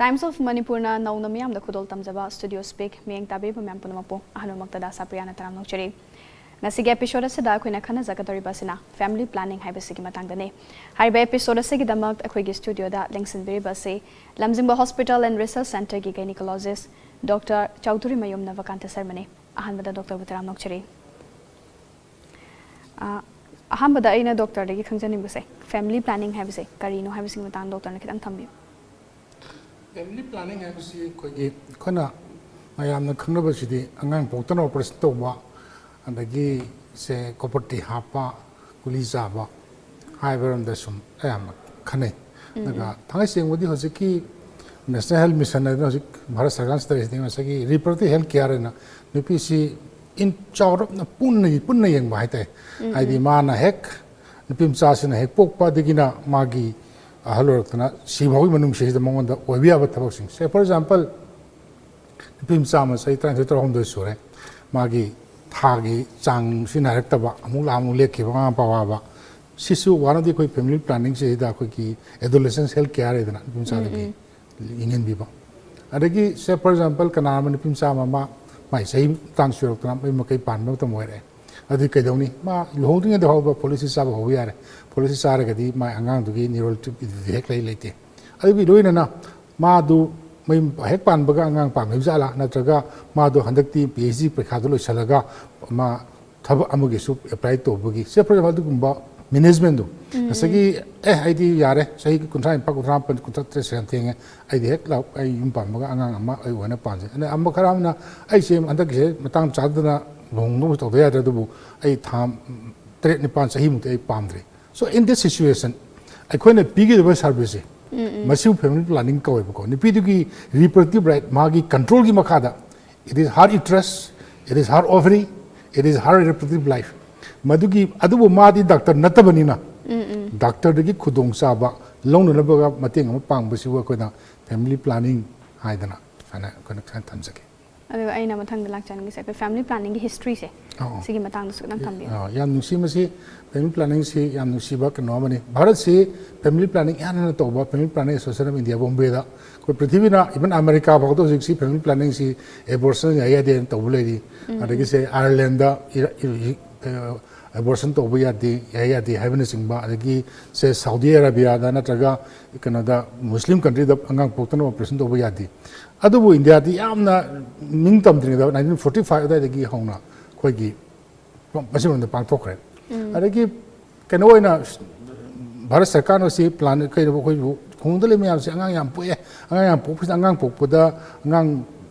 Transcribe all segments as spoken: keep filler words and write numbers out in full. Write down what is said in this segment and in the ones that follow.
Times of Manipurꯅ ꯅꯧꯅ ꯃꯤꯌꯥꯝꯗ ꯈꯨꯗꯣꯜ ꯇꯝꯖꯕ Studio Speak ꯃꯤꯠꯌꯦꯡ ꯇꯥꯕꯤꯕ ꯃꯌꯥꯝ ꯄꯨꯝꯅꯃꯛꯄꯨ ꯑꯍꯥꯟꯕꯃꯛꯇꯗ ꯁꯥꯄ꯭ꯔꯤꯌꯥꯅ ꯇꯔꯥꯝꯅ ꯑꯣꯛꯆꯔꯤ꯫ ꯉꯁꯤꯒꯤ episode ꯑꯁꯤꯗ ꯑꯩꯈꯣꯏꯅ ꯈꯟꯅꯖꯒꯗꯧꯔꯤꯕ ꯑꯁꯤꯅ family planning ꯍꯥꯏꯕꯁꯤꯒꯤ ꯃꯇꯥꯡꯗꯅꯤ꯫ ꯍꯥꯏꯔꯤꯕ episode ꯑꯁꯤꯒꯤꯗꯃꯛ ꯑꯩꯈꯣꯏꯒꯤ studioꯗ ꯂꯦꯡꯁꯤꯟꯕꯤꯔꯤꯕ ꯑꯁꯤ ꯂꯝꯖꯤꯡꯕ Hospital and Research Centreꯒꯤ gynecologist Doctor ꯆꯧꯙꯨꯔꯤꯃꯌꯨꯝ ꯅꯕꯀꯥꯟꯇ ꯁꯔꯃꯅꯤ꯫ ꯑꯍꯥꯟꯕꯗ doctorꯕꯨ ꯇꯔꯥꯝꯅ ꯑꯣꯛꯆꯔꯤ꯫ ꯑ, ꯑꯍꯥꯟꯕꯗ ꯑꯩꯅ doctorꯗꯒꯤ ꯈꯪꯖꯅꯤꯡꯕꯁꯦ, family planning ꯍꯥꯏꯕꯁꯦ ꯀꯔꯤꯅꯣ ꯍꯥꯏꯕꯁꯤꯒꯤ ꯃꯇꯥꯡꯗ doctorꯅ ꯈꯤꯇꯪ ꯊꯝꯕꯤꯌꯨ꯫ Family planning ꯍꯥꯏꯕꯁꯤ ꯑꯩꯈꯣꯏꯒꯤ, ꯑꯩꯈꯣꯏꯅ ꯃꯌꯥꯝꯅ ꯈꯪꯅꯕꯁꯤꯗꯤ ꯑꯉꯥꯡ ꯄꯣꯛꯇꯅ operation ꯇꯧꯕ, ꯑꯗꯒꯤ ꯁꯦ ꯀꯣꯄꯔꯇꯤ ꯍꯥꯞꯄ, ꯒꯨꯂꯤ ꯆꯥꯕ ꯍꯥꯏꯕꯔꯣꯝꯗ ꯁꯨꯝ ꯑꯌꯥꯝꯕ ꯈꯟꯅꯩ꯫ ꯑꯗꯨꯒ ꯊꯥꯡꯉꯩ ꯁꯦꯡꯕꯗꯤ ꯍꯧꯖꯤꯛꯀꯤ National Health Mission ꯍꯥꯏꯗꯅ ꯍꯧꯖꯤꯛ ꯚꯥꯔꯠ ꯁꯔꯀꯥꯔꯅ ꯆꯠꯊꯔꯤꯁꯤꯗꯤ ꯉꯁꯥꯏꯒꯤ reproductive health care ꯍꯥꯏꯅ ꯅꯨꯄꯤꯁꯤ in ꯆꯥꯎꯔꯞꯅ ꯄꯨꯟꯅ, ꯄꯨꯟꯅ ꯌꯦꯡꯕ ꯍꯥꯏꯇꯥꯔꯦ꯫ ꯍꯥꯏꯗꯤ ꯃꯥꯅ ꯍꯦꯛ ꯅꯨꯄꯤ ꯃꯆꯥꯁꯤꯅ ꯍꯦꯛ ꯄꯣꯛꯄꯗꯒꯤꯅ ꯃꯥꯒꯤ ꯑꯍꯜ ꯑꯣꯏꯔꯛꯇꯅ ꯁꯤ ꯐꯥꯎꯒꯤ ꯃꯅꯨꯡꯁꯤꯗ ꯃꯉꯣꯟꯗ ꯑꯣꯏꯕ ꯌꯥꯕ ꯊꯕꯛꯁꯤꯡ, say for example, ꯅꯨꯄꯤ ꯃꯆꯥ ꯑꯃ ꯆꯍꯤ ꯇꯔꯥꯅꯤꯊꯣꯏ ꯇꯔꯥꯍꯨꯝꯗꯣꯏ ꯁꯨꯔꯦ, ꯃꯥꯒꯤ ꯊꯥꯒꯤ ꯆꯥꯡ ꯁꯤꯖꯤꯟꯅꯔꯛꯇꯕ, ꯑꯃꯨꯛ ꯂꯥꯛ ꯑꯃꯨꯛ ꯂꯦꯞꯈꯤꯕ, ꯃꯃꯥ ꯃꯄꯥ ꯋꯥꯕ, ꯁꯤꯁꯨ one of the ꯑꯩꯈꯣꯏ family planning ꯁꯤꯗ ꯑꯩꯈꯣꯏꯒꯤ adolescent health care ꯍꯥꯏꯗꯅ ꯅꯨꯄꯤ ꯃꯆꯥꯗꯨꯒꯤ ꯌꯦꯡꯁꯤꯟꯕꯤꯕ꯫ ꯑꯗꯒꯤ say for example ꯀꯅꯥ ꯑꯃ ꯅꯨꯄꯤ ꯃꯆꯥ ꯑꯃ, ꯑꯃ ꯃꯥꯏ ꯆꯍꯤ ꯃꯇꯥꯡ ꯁꯨꯔꯛꯇꯅ ꯃꯌꯨꯝ ꯃꯀꯩ ꯄꯥꯟꯕ ꯃꯇꯝ ꯑꯣꯏꯔꯛꯑꯦ꯫ ꯑꯗꯨꯗꯤ ꯀꯩꯗꯧꯅꯤ? ꯃꯥ ꯂꯨꯍꯣꯡꯗ꯭ꯔꯤꯉꯩꯗ ꯍꯧꯕ policy ꯆꯥꯕ ꯍꯧꯕ ꯌꯥꯔꯦ꯫ Policy ꯆꯥꯔꯒꯗꯤ ꯃꯥꯏ ꯑꯉꯥꯡꯗꯨꯒꯤ neural tube ꯍꯦꯛ ꯂꯩ ꯂꯩꯇꯦ꯫ ꯑꯗꯨꯒꯤ ꯂꯣꯏꯅꯅ ꯃꯥꯗꯨ ꯃꯌꯨꯝ ꯍꯦꯛ ꯄꯥꯟꯕꯒ ꯑꯉꯥꯡ ꯄꯥꯝꯂꯤꯕ ꯖꯥꯠꯂꯥ, ꯅꯠꯇ꯭ꯔꯒ ꯃꯥꯗꯣ ꯍꯟꯗꯛꯇꯤ PhD ꯄꯔꯤꯈꯥꯗꯣ ꯂꯣꯏꯁꯤꯜꯂꯒ ꯃꯥ ꯊꯕꯛ ꯑꯃꯒꯤꯁꯨ apply ꯇꯧꯕꯒꯤ, say for example ꯑꯗꯨꯒꯨꯝꯕ management ꯗꯣ ꯉꯁꯥꯏꯒꯤ, ꯑꯦ, ꯑꯩꯗꯤ ꯌꯥꯔꯦ, ꯆꯍꯤ ꯀꯨꯟꯊ꯭ꯔꯥ ꯅꯤꯄꯥꯟ, ꯀꯨꯟꯊ꯭ꯔꯥ ꯃꯥꯄꯟ, ꯀꯨꯟꯊ꯭ꯔꯥ ꯇꯔꯦꯠ ꯁꯨꯔꯦ, ꯊꯦꯡꯉꯦ, ꯑꯩꯗꯤ ꯍꯦꯛ ꯂꯥꯎ-, ꯑꯩ ꯌꯨꯝ ꯄꯥꯟꯕꯒ ꯑꯉꯥꯡ ꯑꯃ ꯑꯩ ꯑꯣꯏꯅ ꯄꯥꯝꯖꯩ꯫ ꯑꯗꯩ ꯑꯃ ꯈꯔ ꯑꯃꯅ ꯑꯩꯁꯦ ꯍꯟꯗꯛꯀꯤꯁꯦ ꯃꯇꯥꯡ ꯆꯥꯗꯅ ꯂꯨꯍꯣꯡꯗꯧꯕ ꯇꯧꯗ ꯌꯥꯗ꯭ꯔꯦ, ꯑꯗꯨꯕꯨ ꯑꯩ ꯊꯥ ꯇꯔꯦꯠ ꯅꯤꯄꯥꯟ ꯆꯍꯤꯃꯨꯛꯇꯤ ꯑꯩ ꯄꯥꯝꯗ꯭ꯔꯦ꯫ So in this situation ꯑꯩꯈꯣꯏꯅ ꯄꯤꯒꯗꯕ service ꯁꯦ ꯃꯁꯤꯕꯨ family planning ꯀꯧꯋꯦꯕꯀꯣ꯫ ꯅꯨꯄꯤꯗꯨꯒꯤ reproductive right, ꯃꯥꯒꯤ control ꯒꯤ ꯃꯈꯥꯗ, it is her uterus, it is her ovary, it is her reproductive life꯫ ꯃꯗꯨꯒꯤ, ꯑꯗꯨꯕꯨ ꯃꯥꯗꯤ doctor ꯅꯠꯇꯕꯅꯤꯅ doctor ꯗꯒꯤ ꯈꯨꯗꯣꯡꯆꯥꯕ ꯂꯧꯅꯅꯕ ꯃꯇꯦꯡ ꯑꯃ ꯄꯥꯡꯕꯁꯤꯕꯨ ꯑꯩꯈꯣꯏꯅ family planning ꯍꯥꯏꯗꯅ ꯁꯨꯃꯥꯏꯅ ꯑꯩꯈꯣꯏꯅ ꯁꯨꯃꯥꯏꯅ ꯊꯝꯖꯒꯦ꯫ ꯑꯗꯨꯒ ꯑꯩꯅ ꯃꯊꯪꯗ ꯂꯥꯛꯆꯅꯤꯡꯉꯤꯁꯦ ꯑꯩꯈꯣꯏ ꯐꯦꯃꯤꯂꯤ ꯄ꯭ꯂꯥꯅꯤꯡꯒꯤ ꯍꯤꯁꯇ꯭ꯔꯤꯁꯦ, ꯑꯣ꯫ ꯁꯤꯒꯤ ꯃꯇꯥꯡꯗꯁꯨ ꯈꯤꯇꯪ ꯊꯝꯕꯤꯌꯨ꯫ ꯑ, ꯌꯥꯝ ꯅꯨꯡꯁꯤ꯫ ꯃꯁꯤ ꯐꯦꯃꯤꯂꯤ ꯄ꯭ꯂꯥꯅꯤꯡꯁꯤ ꯌꯥꯝ ꯅꯨꯡꯁꯤꯕ ꯀꯩꯅꯣ ꯑꯃꯅꯤ꯫ ꯚꯥꯔꯠꯁꯤ ꯐꯦꯃꯤꯂꯤ ꯄ꯭ꯂꯥꯅꯤꯡ ꯏꯍꯥꯟ ꯍꯥꯟꯅ ꯇꯧꯕ family planning association of India ꯕꯣꯝꯕꯦꯗ꯫ ꯑꯩꯈꯣꯏ ꯄ꯭ꯔꯤꯊꯤꯕꯤꯅ, ꯏꯚꯟ ꯑꯃꯦꯔꯤꯀꯥ ꯐꯥꯎꯗ ꯍꯧꯖꯤꯛꯁꯤ ꯐꯦꯃꯤꯂꯤ ꯄ꯭ꯂꯥꯅꯤꯡꯁꯤ ꯑꯦꯕꯣꯔꯁꯟ ꯌꯥꯏ ꯌꯥꯗꯦꯅ ꯇꯧꯕ ꯂꯩꯔꯤ꯫ ꯑꯗꯒꯤꯁꯦ ꯑꯥꯌꯔꯂꯦꯟꯗ ꯑꯦꯕꯣꯔꯁꯟ ꯇꯧꯕ ꯌꯥꯗꯦ, ꯌꯥꯏ ꯌꯥꯗꯦ ꯍꯥꯏꯕꯅꯆꯤꯡꯕ, ꯑꯗꯒꯤ ꯁꯦ ꯁꯥꯎꯗꯤ ꯑꯔꯥꯕꯤꯌꯥꯗ ꯅꯠꯇ꯭ꯔꯒ ꯀꯩꯅꯣꯗ ꯃꯨꯁꯂꯤꯝ ꯀꯟꯇ꯭ꯔꯤꯗ ꯑꯉꯥꯡ ꯄꯣꯛꯇꯅꯕ ꯑꯣꯄꯔꯦꯁꯟ ꯇꯧꯕ ꯌꯥꯗꯦ꯫ ꯑꯗꯨꯕꯨ ꯏꯟꯗꯤꯌꯥꯗꯤ ꯌꯥꯝꯅ ꯅꯤꯡ ꯇꯝꯗ꯭ꯔꯤꯉꯩꯗ, ꯅꯥꯏꯟꯇꯤꯟ ꯐꯣꯔꯇꯤ ꯐꯥꯏꯚ ꯑꯗꯨꯋꯥꯏꯗꯒꯤ ꯍꯧꯅ ꯑꯩꯈꯣꯏꯒꯤ ꯃꯁꯤꯔꯣꯝꯗ ꯄꯥꯡꯊꯣꯛꯈ꯭ꯔꯦ꯫ ꯑꯗꯒꯤ ꯀꯩꯅꯣ ꯑꯣꯏꯅ ꯚꯥꯔꯠ ꯁꯔꯀꯥꯔꯅ ꯁꯤ ꯄ꯭ꯂꯥꯟ ꯀꯩꯅꯣ ꯑꯩꯈꯣꯏꯕꯨ ꯈꯨꯡꯒꯪꯗ ꯂꯩ ꯃꯌꯥꯝꯁꯦ ꯑꯉꯥꯡ ꯌꯥꯝ ꯄꯣꯛꯑꯦ, ꯑꯉꯥꯡ ꯌꯥꯝ ꯄꯣꯛꯄꯁꯤꯗ ꯑꯉꯥꯡ ꯄꯣꯛꯄꯗ ꯑꯉꯥꯡ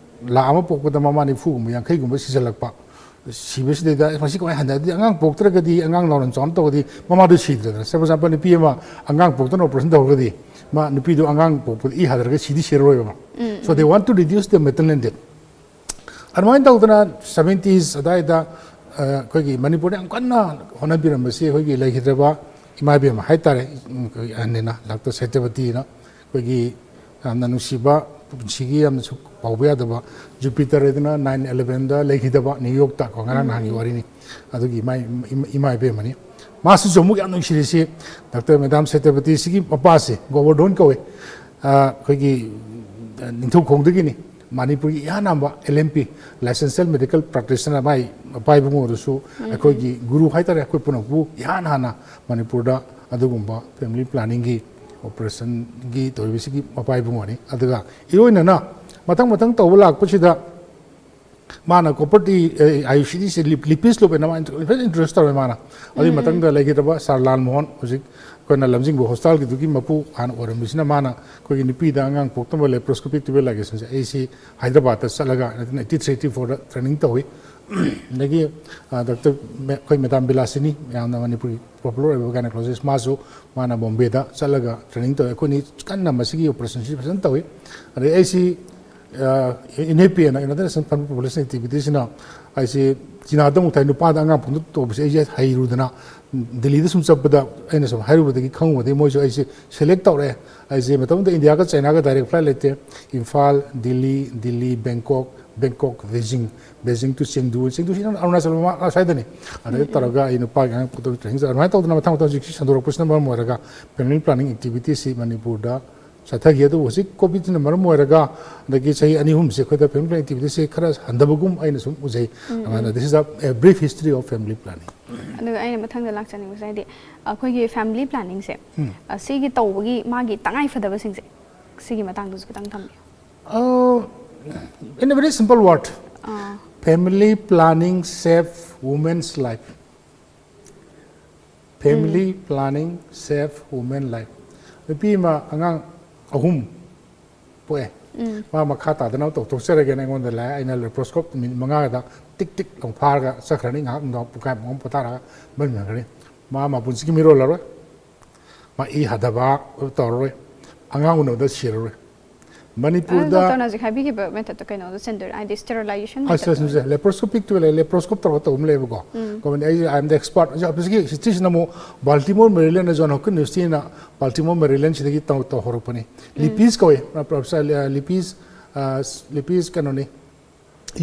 ꯂꯥꯛ ꯑꯃ ꯄꯣꯛꯄꯗ ꯃꯃꯥ ꯅꯤꯐꯨꯒꯨꯝꯕ ꯌꯥꯡꯈꯩꯒꯨꯝꯕ ꯁꯤꯖꯜꯂꯛꯄ꯫ ꯁꯤꯕꯁꯤꯗꯩꯗ ꯃꯁꯤ ꯀꯃꯥꯏꯅ ꯍꯟꯊ-, ꯑꯗꯨꯗꯤ ꯑꯉꯥꯡ ꯄꯣꯛꯇ꯭ꯔꯒꯗꯤ, ꯑꯉꯥꯡ ꯅꯥꯎꯔꯣꯟ ꯆꯥꯎꯅ ꯇꯧꯔꯗꯤ ꯃꯃꯥꯗꯨ ꯁꯤꯗ꯭ꯔꯦꯗꯅ꯫ ꯁꯦ, for example, ꯅꯨꯄꯤ ꯑꯃ ꯑꯉꯥꯡ ꯄꯣꯛꯇꯅ ꯑꯣꯄꯔꯦꯁꯟ ꯇꯧꯔꯒꯗꯤ ꯃꯥ ꯅꯨꯄꯤꯗꯨ ꯑꯉꯥꯡ ꯄꯣꯛꯄꯗ ꯏ ꯍꯥꯊꯔꯒ ꯁꯤꯗꯤ ꯁꯤꯔꯔꯣꯏꯕ ꯃꯥ꯫ So they want to reduce the maternal death. ꯑꯗꯨꯃꯥꯏꯅ ꯇꯧꯗꯅ ꯁꯚꯦꯟꯇꯤꯁ ꯑꯗꯨꯋꯥꯏꯗ, ꯑ, ꯑꯩꯈꯣꯏꯒꯤ ꯃꯅꯤꯄꯨꯔꯗ ꯌꯥꯝ ꯀꯟꯅ ꯍꯣꯠꯅꯕꯤꯔꯝꯕꯁꯤ ꯑꯩꯈꯣꯏꯒꯤ ꯂꯩꯈꯤꯗ꯭ꯔꯕ ꯏꯃꯥ ꯏꯕꯦꯝꯃ ꯍꯥꯏꯇꯥꯔꯦ, ꯎꯝ, ꯑꯩꯈꯣꯏꯒꯤ ꯑꯍꯟꯅꯤꯅ ꯗꯥꯛꯇꯔ ꯁꯇ꯭ꯌꯄꯇꯤꯅ, ꯑꯩꯈꯣꯏꯒꯤ ꯌꯥꯝꯅ ꯅꯨꯡꯁꯤꯕ, ꯄꯨꯟꯁꯤꯒꯤ ꯌꯥꯝꯅꯁꯨ ꯀꯥꯎꯕ ꯌꯥꯗꯕ ꯖꯨꯄꯤꯇꯔ ꯍꯥꯏꯗꯅ ꯅꯥꯏꯟ ꯑꯦꯂꯚꯦꯟꯗ ꯂꯩꯈꯤꯗꯕ ꯅ꯭ꯌꯨ ꯌꯣꯔꯛꯇ ꯀꯣ, ꯉꯔꯥꯡ ꯅꯍꯥꯟꯒꯤ ꯋꯥꯔꯤꯅꯤ꯫ ꯑꯗꯨꯒꯤ ꯏꯃꯥ, ꯏꯃꯥ, ꯏꯃꯥ ꯏꯕꯦꯝꯃꯅꯤ꯫ ꯃꯥꯁꯤꯁꯨ ꯑꯃꯨꯛ ꯌꯥꯝ ꯅꯨꯡꯁꯤꯔꯤꯁꯤ ꯗꯥꯛꯇꯔ ꯃꯦꯗꯥꯝ ꯁꯇ꯭ꯌꯄꯇꯤꯁꯤꯒꯤ ꯃꯄꯥꯁꯦ ꯒꯣꯕꯔꯙꯣꯟ ꯀꯧꯋꯦ꯫ ꯑ, ꯑꯩꯈꯣꯏꯒꯤ, ꯑ, ꯅꯤꯡꯊꯧꯈꯣꯡꯗꯒꯤꯅꯤ꯫ ꯃꯅꯤꯄꯨꯔꯒꯤ ꯏꯍꯥꯟ ꯍꯥꯟꯕ ꯑꯦꯜ ꯑꯦꯝ ꯄꯤ, ꯂꯥꯏꯁꯦꯟꯁꯤꯌꯦꯜ ꯃꯦꯗꯤꯀꯜ ꯄ꯭ꯔꯥꯛꯇꯤꯁꯅꯔ, ꯃꯥꯏ ꯃꯄꯥ ꯏꯕꯨꯡꯉꯣꯗꯨꯁꯨ ꯑꯩꯈꯣꯏꯒꯤ ꯒꯨꯔꯨ ꯍꯥꯏꯇꯥꯔꯦ, ꯑꯩꯈꯣꯏ ꯄꯨꯝꯅꯃꯛꯄꯨ ꯏꯍꯥꯟ ꯍꯥꯟꯅ ꯃꯅꯤꯄꯨꯔꯗ ꯑꯗꯨꯒꯨꯝꯕ ꯐꯦꯃꯤꯂꯤ ꯄ꯭ꯂꯥꯅꯤꯡꯒꯤ ꯑꯣꯄꯔꯦꯁꯟꯒꯤ ꯇꯧꯔꯤꯕꯁꯤꯒꯤ ꯃꯄꯥ ꯏꯕꯨꯡꯉꯣꯅꯤ꯫ ꯑꯗꯨꯒ ꯏꯔꯣꯏꯅꯅ ꯃꯊꯪ ꯃꯊꯪ ꯇꯧꯕ ꯂꯥꯛꯄꯁꯤꯗ ꯃꯥꯅ ꯀꯣꯄꯔꯇꯤ, ꯑꯥꯏ ꯌꯨ ꯁꯤ ꯗꯤꯁꯦ ꯂꯤꯞ-, ꯂꯤꯄꯤꯁ ꯂꯨꯞ ꯑꯅ ꯃꯥꯅ ꯐꯖꯅ ꯏꯟꯇ꯭ꯔꯣꯗ꯭ꯌꯨꯁ ꯇꯧꯔꯦ ꯃꯥꯅ꯫ ꯑꯗꯨꯒꯤ ꯃꯊꯪꯗ ꯂꯩꯈꯤꯗ꯭ꯔꯕ ꯁꯥꯔ ꯂꯥꯜ ꯃꯣꯍꯟ, ꯍꯧꯖꯤꯛ ꯑꯩꯈꯣꯏꯅ ꯂꯝꯖꯤꯡꯕ ꯍꯣꯁꯄꯤꯇꯥꯜꯒꯤꯗꯨꯒꯤ ꯃꯄꯨ ꯍꯥꯟꯅ ꯑꯣꯏꯔꯝꯃꯤꯁꯤꯅ, ꯃꯥꯅ ꯑꯩꯈꯣꯏꯒꯤ ꯅꯨꯄꯤꯗ ꯑꯉꯥꯡ ꯄꯣꯛꯇꯕ ꯂꯦꯄ꯭ꯔꯣꯁꯀꯣꯄꯤꯛ ꯇ꯭ꯌꯨꯕꯔ ꯂꯥꯏꯒꯦꯁꯟꯁꯦ ꯑꯩꯁꯤ ꯍꯥꯏꯗ꯭ꯔꯕꯥꯗꯇ ꯆꯠꯂꯒ ꯅꯥꯏꯟꯇꯤꯟ ꯑꯩꯠꯇꯤ ꯊ꯭ꯔꯤ ꯑꯩꯠꯇꯤ ꯐꯣꯔꯗ ꯇ꯭ꯔꯦꯅꯤꯡ ꯇꯧꯏ꯫ ꯑꯗꯒꯤ, ꯑ, ꯗꯥꯛꯇꯔ ꯃꯦ-, ꯑꯩꯈꯣꯏ ꯃꯦꯗꯥꯝ ꯕꯤꯂꯥꯁꯤꯅꯤ, ꯌꯥꯝꯅ ꯃꯅꯤꯄꯨꯔꯒꯤ ꯄꯣꯄꯨꯂꯔ ꯑꯣꯏꯕ ꯒꯥꯏꯅꯣꯀꯣꯂꯣꯖꯤꯁ, ꯃꯥꯁꯨ ꯃꯥꯅ ꯕꯣꯝꯕꯦꯗ ꯆꯠꯂꯒ ꯇ꯭ꯔꯦꯅꯤꯡ ꯇꯧꯋꯦ꯫ ꯑꯩꯈꯣꯏꯅꯤ ꯀꯟꯅ ꯃꯁꯤꯒꯤ ꯑꯣꯄꯔꯦꯁꯟꯁꯤ ꯐꯖꯅ ꯇꯧꯏ꯫ ꯑꯗꯩ ꯑꯩꯁꯤ, ꯑ, ꯏꯟ ꯑꯦ ꯄꯤ ꯑꯦꯅ, ꯏꯟꯇꯔꯅꯦꯁꯅꯦꯜ ꯐꯟ ꯐꯣꯔ ꯄꯣꯄꯨꯂꯦꯁꯟ ꯑꯦꯛꯇꯤꯚꯤꯇꯤꯁꯤꯅ ꯑꯩꯁꯤ ꯆꯤꯅꯥꯗ ꯑꯃꯨꯛ ꯊꯥꯏ, ꯅꯨꯄꯥꯗ ꯑꯉꯥꯡ ꯄꯣꯛꯇꯕꯁꯦ ꯑꯩꯁꯦ ꯍꯩꯔꯨꯗꯅ ꯗꯤꯜꯂꯤꯗ ꯁꯨꯝ ꯆꯠꯄꯗ ꯑꯩꯅ ꯁꯨꯝ ꯍꯥꯏꯔꯨꯕꯗꯒꯤ ꯈꯪꯉꯨꯕꯗꯒꯤ ꯃꯣꯏꯁꯨ ꯑꯩꯁꯦ ꯁꯦꯂꯦꯛ ꯇꯧꯔꯛꯑꯦ꯫ ꯑꯩꯁꯦ ꯃꯇꯝꯗꯨꯗ ꯏꯟꯗꯤꯌꯥꯒ ꯆꯥꯏꯅꯥꯒ ꯗꯥꯏꯔꯦꯛ ꯐ꯭ꯂꯥꯏꯠ ꯂꯩꯇꯦ꯫ Imphal, Delhi, Delhi, Bangkok, Bangkok, Beijing, Beijing to Chengdu, Chengdu ꯁꯤꯅ ꯑꯔꯨꯅꯥꯆꯜ ꯃꯃꯥꯡ ꯑꯁ꯭ꯋꯥꯏꯗꯅꯤ꯫ ꯑꯗꯩ ꯇꯧꯔꯒ ꯑꯩ ꯅꯨꯄꯥꯒꯤ ꯑꯉꯥꯡ ꯄꯨꯗꯣꯛ training ꯆꯠ-, ꯑꯗꯨꯃꯥꯏꯅ ꯇꯧꯗꯅ ꯃꯊꯪ ꯃꯊꯪ ꯍꯧꯖꯤꯛꯁꯤ ꯁꯟꯗꯣꯔꯛꯄꯁꯤꯅ ꯃꯔꯝ ꯑꯣꯏꯔꯒ family planning activityꯁꯤ ꯃꯅꯤꯄꯨꯔꯗ ꯆꯠꯊꯈꯤ꯫ ꯑꯗꯨꯕꯨ ꯍꯧꯖꯤꯛ COVIDꯁꯤꯅ ꯃꯔꯝ ꯑꯣꯏꯔꯒ ꯑꯗꯒꯤ ꯆꯍꯤ ꯑꯅꯤ ꯑꯍꯨꯝꯁꯦ ꯑꯩꯈꯣꯏꯗ family planning activityꯁꯤ ꯈꯔ ꯍꯟꯊꯕꯒꯨꯝ ꯑꯩꯅ ꯁꯨꯝ ꯎꯖꯩ꯫ ꯑꯗꯨꯃꯥꯏꯅ, this is a, a brief history of family planning. ꯑꯗꯨꯒ ꯑꯩꯅ ꯃꯊꯪꯗ ꯂꯥꯛꯆꯅꯤꯡꯕꯁꯦ ꯍꯥꯏꯗꯤ ꯑꯩꯈꯣꯏꯒꯤ family planningꯁꯦ, ꯎꯝ꯫ ꯑ, ꯁꯤꯒꯤ ꯇꯧꯕꯒꯤ ꯃꯥꯒꯤ ꯇꯉꯥꯏ ꯐꯗꯕꯁꯤꯡꯁꯦ ꯁꯤꯒꯤ ꯃꯇꯥꯡꯗꯁꯨ ꯈꯤꯇꯪ ꯊꯝꯕꯤꯌꯨ꯫ Uh, in a very simple word, ah. Family planning save women's life. Family planning save women life. ꯅꯨꯄꯤ ꯑꯃ ꯑꯉꯥꯡ ꯑꯍꯨꯝ ꯄꯣꯛꯑꯦ꯫ ꯎꯝ꯫ ꯃꯥ ꯃꯈꯥ ꯇꯥꯗꯅꯕ ꯇꯧꯊꯣꯛꯆꯔꯒꯦꯅ ꯑꯩꯉꯣꯟꯗ ꯂꯥꯛꯑꯦ꯫ ꯑꯩꯅ laparoscope ꯃꯤꯅꯤꯠ ꯃꯉꯥꯗ ꯇꯤꯛ ꯇꯤꯛ ꯂꯥꯎ ꯐꯥꯔꯒ ꯆꯠꯈ꯭ꯔꯅꯤ꯫ ꯉꯥꯏꯍꯥꯛ ꯅꯨꯡꯗꯥꯡ ꯄꯨꯡꯈꯥꯏꯃꯨꯛ ꯑꯃ ꯄꯣꯊꯥꯔꯒ ꯃꯩ ꯃꯨꯟꯈ꯭ꯔꯅꯤ꯫ ꯃꯥ ꯃꯄꯨꯟꯁꯤꯒꯤ ꯃꯤꯔꯣꯜꯂꯔꯣꯏ꯫ ꯃꯥ ꯏ ꯍꯥꯊꯕ ꯇꯧꯔꯔꯣꯏ꯫ ꯑꯉꯥꯡ ꯎꯅꯕꯗ ꯁꯤꯔꯔꯣꯏ꯫ ꯃꯅꯤꯄꯨꯔꯗ ꯗꯣꯛꯇꯔꯅ ꯍꯧꯖꯤꯛ ꯍꯥꯏꯕꯤꯈꯤꯕ methodꯇꯣ ꯀꯩꯅꯣꯗꯣ ꯆꯟꯗꯣꯏꯔꯥ? ꯍꯥꯏꯗꯤ sterilization ꯑꯁ, ꯑꯁ, methodꯇꯣ? ꯑꯁ, laparoscopic ꯇꯨ ꯂꯩ, laparoscope ꯇꯧꯔꯒ ꯇꯧꯕ ꯑꯃ ꯂꯩꯌꯦꯕꯀꯣ꯫ ꯎꯝ꯫ ꯀꯃꯥꯏꯅ ꯑꯩ, I am the expert꯫ ꯍꯧꯖꯤꯛ ꯍꯧꯖꯤꯛꯀꯤ ꯍꯤꯁꯇ꯭ꯔꯤꯁꯤꯅ ꯑꯃꯨꯛ Baltimore, Maryland ꯖꯣꯟ ꯍꯣꯞꯀꯤꯟ ꯌꯨꯅꯤꯚꯔꯁꯤꯇꯤꯅ Baltimore, Maryland ꯁꯤꯗꯒꯤ ꯇꯧ-, ꯇꯧꯍꯧꯔꯛꯄꯅꯤ꯫ ꯎꯝ꯫ ꯂꯤꯄꯤꯁ ꯀꯧꯋꯦ, ꯄ꯭ꯔꯣꯐꯦꯁꯔ, ꯑ, ꯂꯤꯄꯤꯁ, ꯑ, ꯂꯤꯄꯤꯁ ꯀꯩꯅꯣꯅꯤ꯫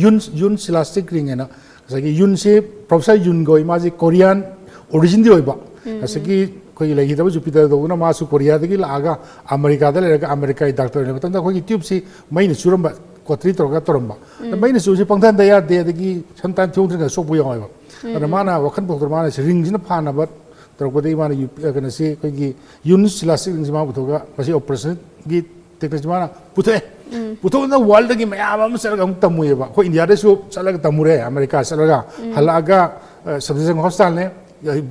ꯌꯨꯟ, ꯌꯨꯟ ꯁꯤꯂꯥꯁꯇꯤꯛ ꯔꯤꯡ ꯍꯥꯏꯅ ꯉꯁꯥꯏꯒꯤ ꯌꯨꯟꯁꯤ ꯄ꯭ꯔꯣꯐꯦꯁꯔ ꯌꯨꯟ ꯀꯧꯏ, ꯃꯥꯁꯤ ꯀꯣꯔꯤꯌꯥꯟ ꯑꯣꯔꯤꯖꯤꯟꯗꯤ ꯑꯣꯏꯕ꯫ ꯎꯝ, ꯉꯁꯥꯏꯒꯤ ꯑꯩꯈꯣꯏꯒꯤ ꯂꯩꯈꯤꯗꯕ ꯖꯨꯄꯤꯇꯔ ꯇꯧꯗꯨꯅ ꯃꯥꯁꯨ ꯀꯣꯔꯤꯌꯥꯗꯒꯤ ꯂꯥꯛꯑꯒ ꯑꯃꯦꯔꯤꯀꯥꯗ ꯂꯩꯔꯒ ꯑꯃꯦꯔꯤꯀꯥꯒꯤ ꯗꯥꯛꯇꯔ ꯑꯣꯏꯅ ꯃꯇꯝꯗ ꯑꯩꯈꯣꯏꯒꯤ ꯇ꯭ꯌꯨꯕꯁꯤ ꯃꯩꯅ ꯆꯨꯔꯝꯕ, ꯀꯣꯇ꯭ꯔꯤ ꯇꯧꯔꯒ ꯇꯧꯔꯝꯕ꯫ ꯎꯝ꯫ ꯃꯩꯅ ꯆꯨꯕꯁꯤ ꯄꯪꯊꯍꯟꯗ ꯌꯥꯗꯦ, ꯑꯗꯒꯤ sometime ꯊꯤꯌꯣꯡ ꯊꯤꯌꯣꯡ ꯁꯣꯛꯄ ꯌꯥꯎꯋꯦꯕ꯫ ꯎꯝ, ꯑꯗꯨꯅ ꯎꯝ꯫ ꯃꯥꯅ ꯋꯥꯈꯜ ꯄꯨꯊꯣꯛꯇꯅ ꯃꯥꯅ ꯁꯤ ꯔꯤꯡꯁꯤꯅ ꯐꯥꯅꯕ ꯇꯧꯔꯛꯄꯗꯒꯤ ꯃꯥꯅ ꯌꯨ-, ꯀꯩꯅꯣꯁꯤ ꯑꯩꯈꯣꯏꯒꯤ ꯌꯨꯟ ꯁꯤꯂꯥꯁꯇꯤꯛ ꯔꯤꯡꯁꯤ ꯃꯥ ꯄꯨꯊꯣꯛꯑꯒ ꯃꯁꯤ ꯑꯣꯄꯔꯦꯁꯟꯒꯤ ꯇꯦꯛꯅꯤꯛꯁꯤ ꯃꯥꯅ ꯄꯨꯊꯣꯛꯑꯦ꯫ ꯎꯝ꯫ ꯄꯨꯊꯣꯛꯑꯒ ꯋꯥꯔꯜꯗꯒꯤ ꯃꯌꯥꯝ ꯑꯃ ꯆꯠꯂꯒ ꯑꯃꯨꯛ ꯇꯝꯃꯨꯏꯌꯦꯕ꯫ ꯑꯩꯈꯣꯏ ꯏꯟꯗꯤꯌꯥꯗꯁꯨ ꯆꯠꯂꯒ ꯇꯝꯃꯨꯔꯦ, ꯑꯃꯦꯔꯤꯀꯥ ꯆꯠꯂꯒ ꯎꯝ꯫ ꯍꯜꯂꯛꯑꯒ, ꯑ, ꯁꯕꯖꯦꯛ ꯍꯣꯁꯄꯤꯇꯥꯜꯅꯦ,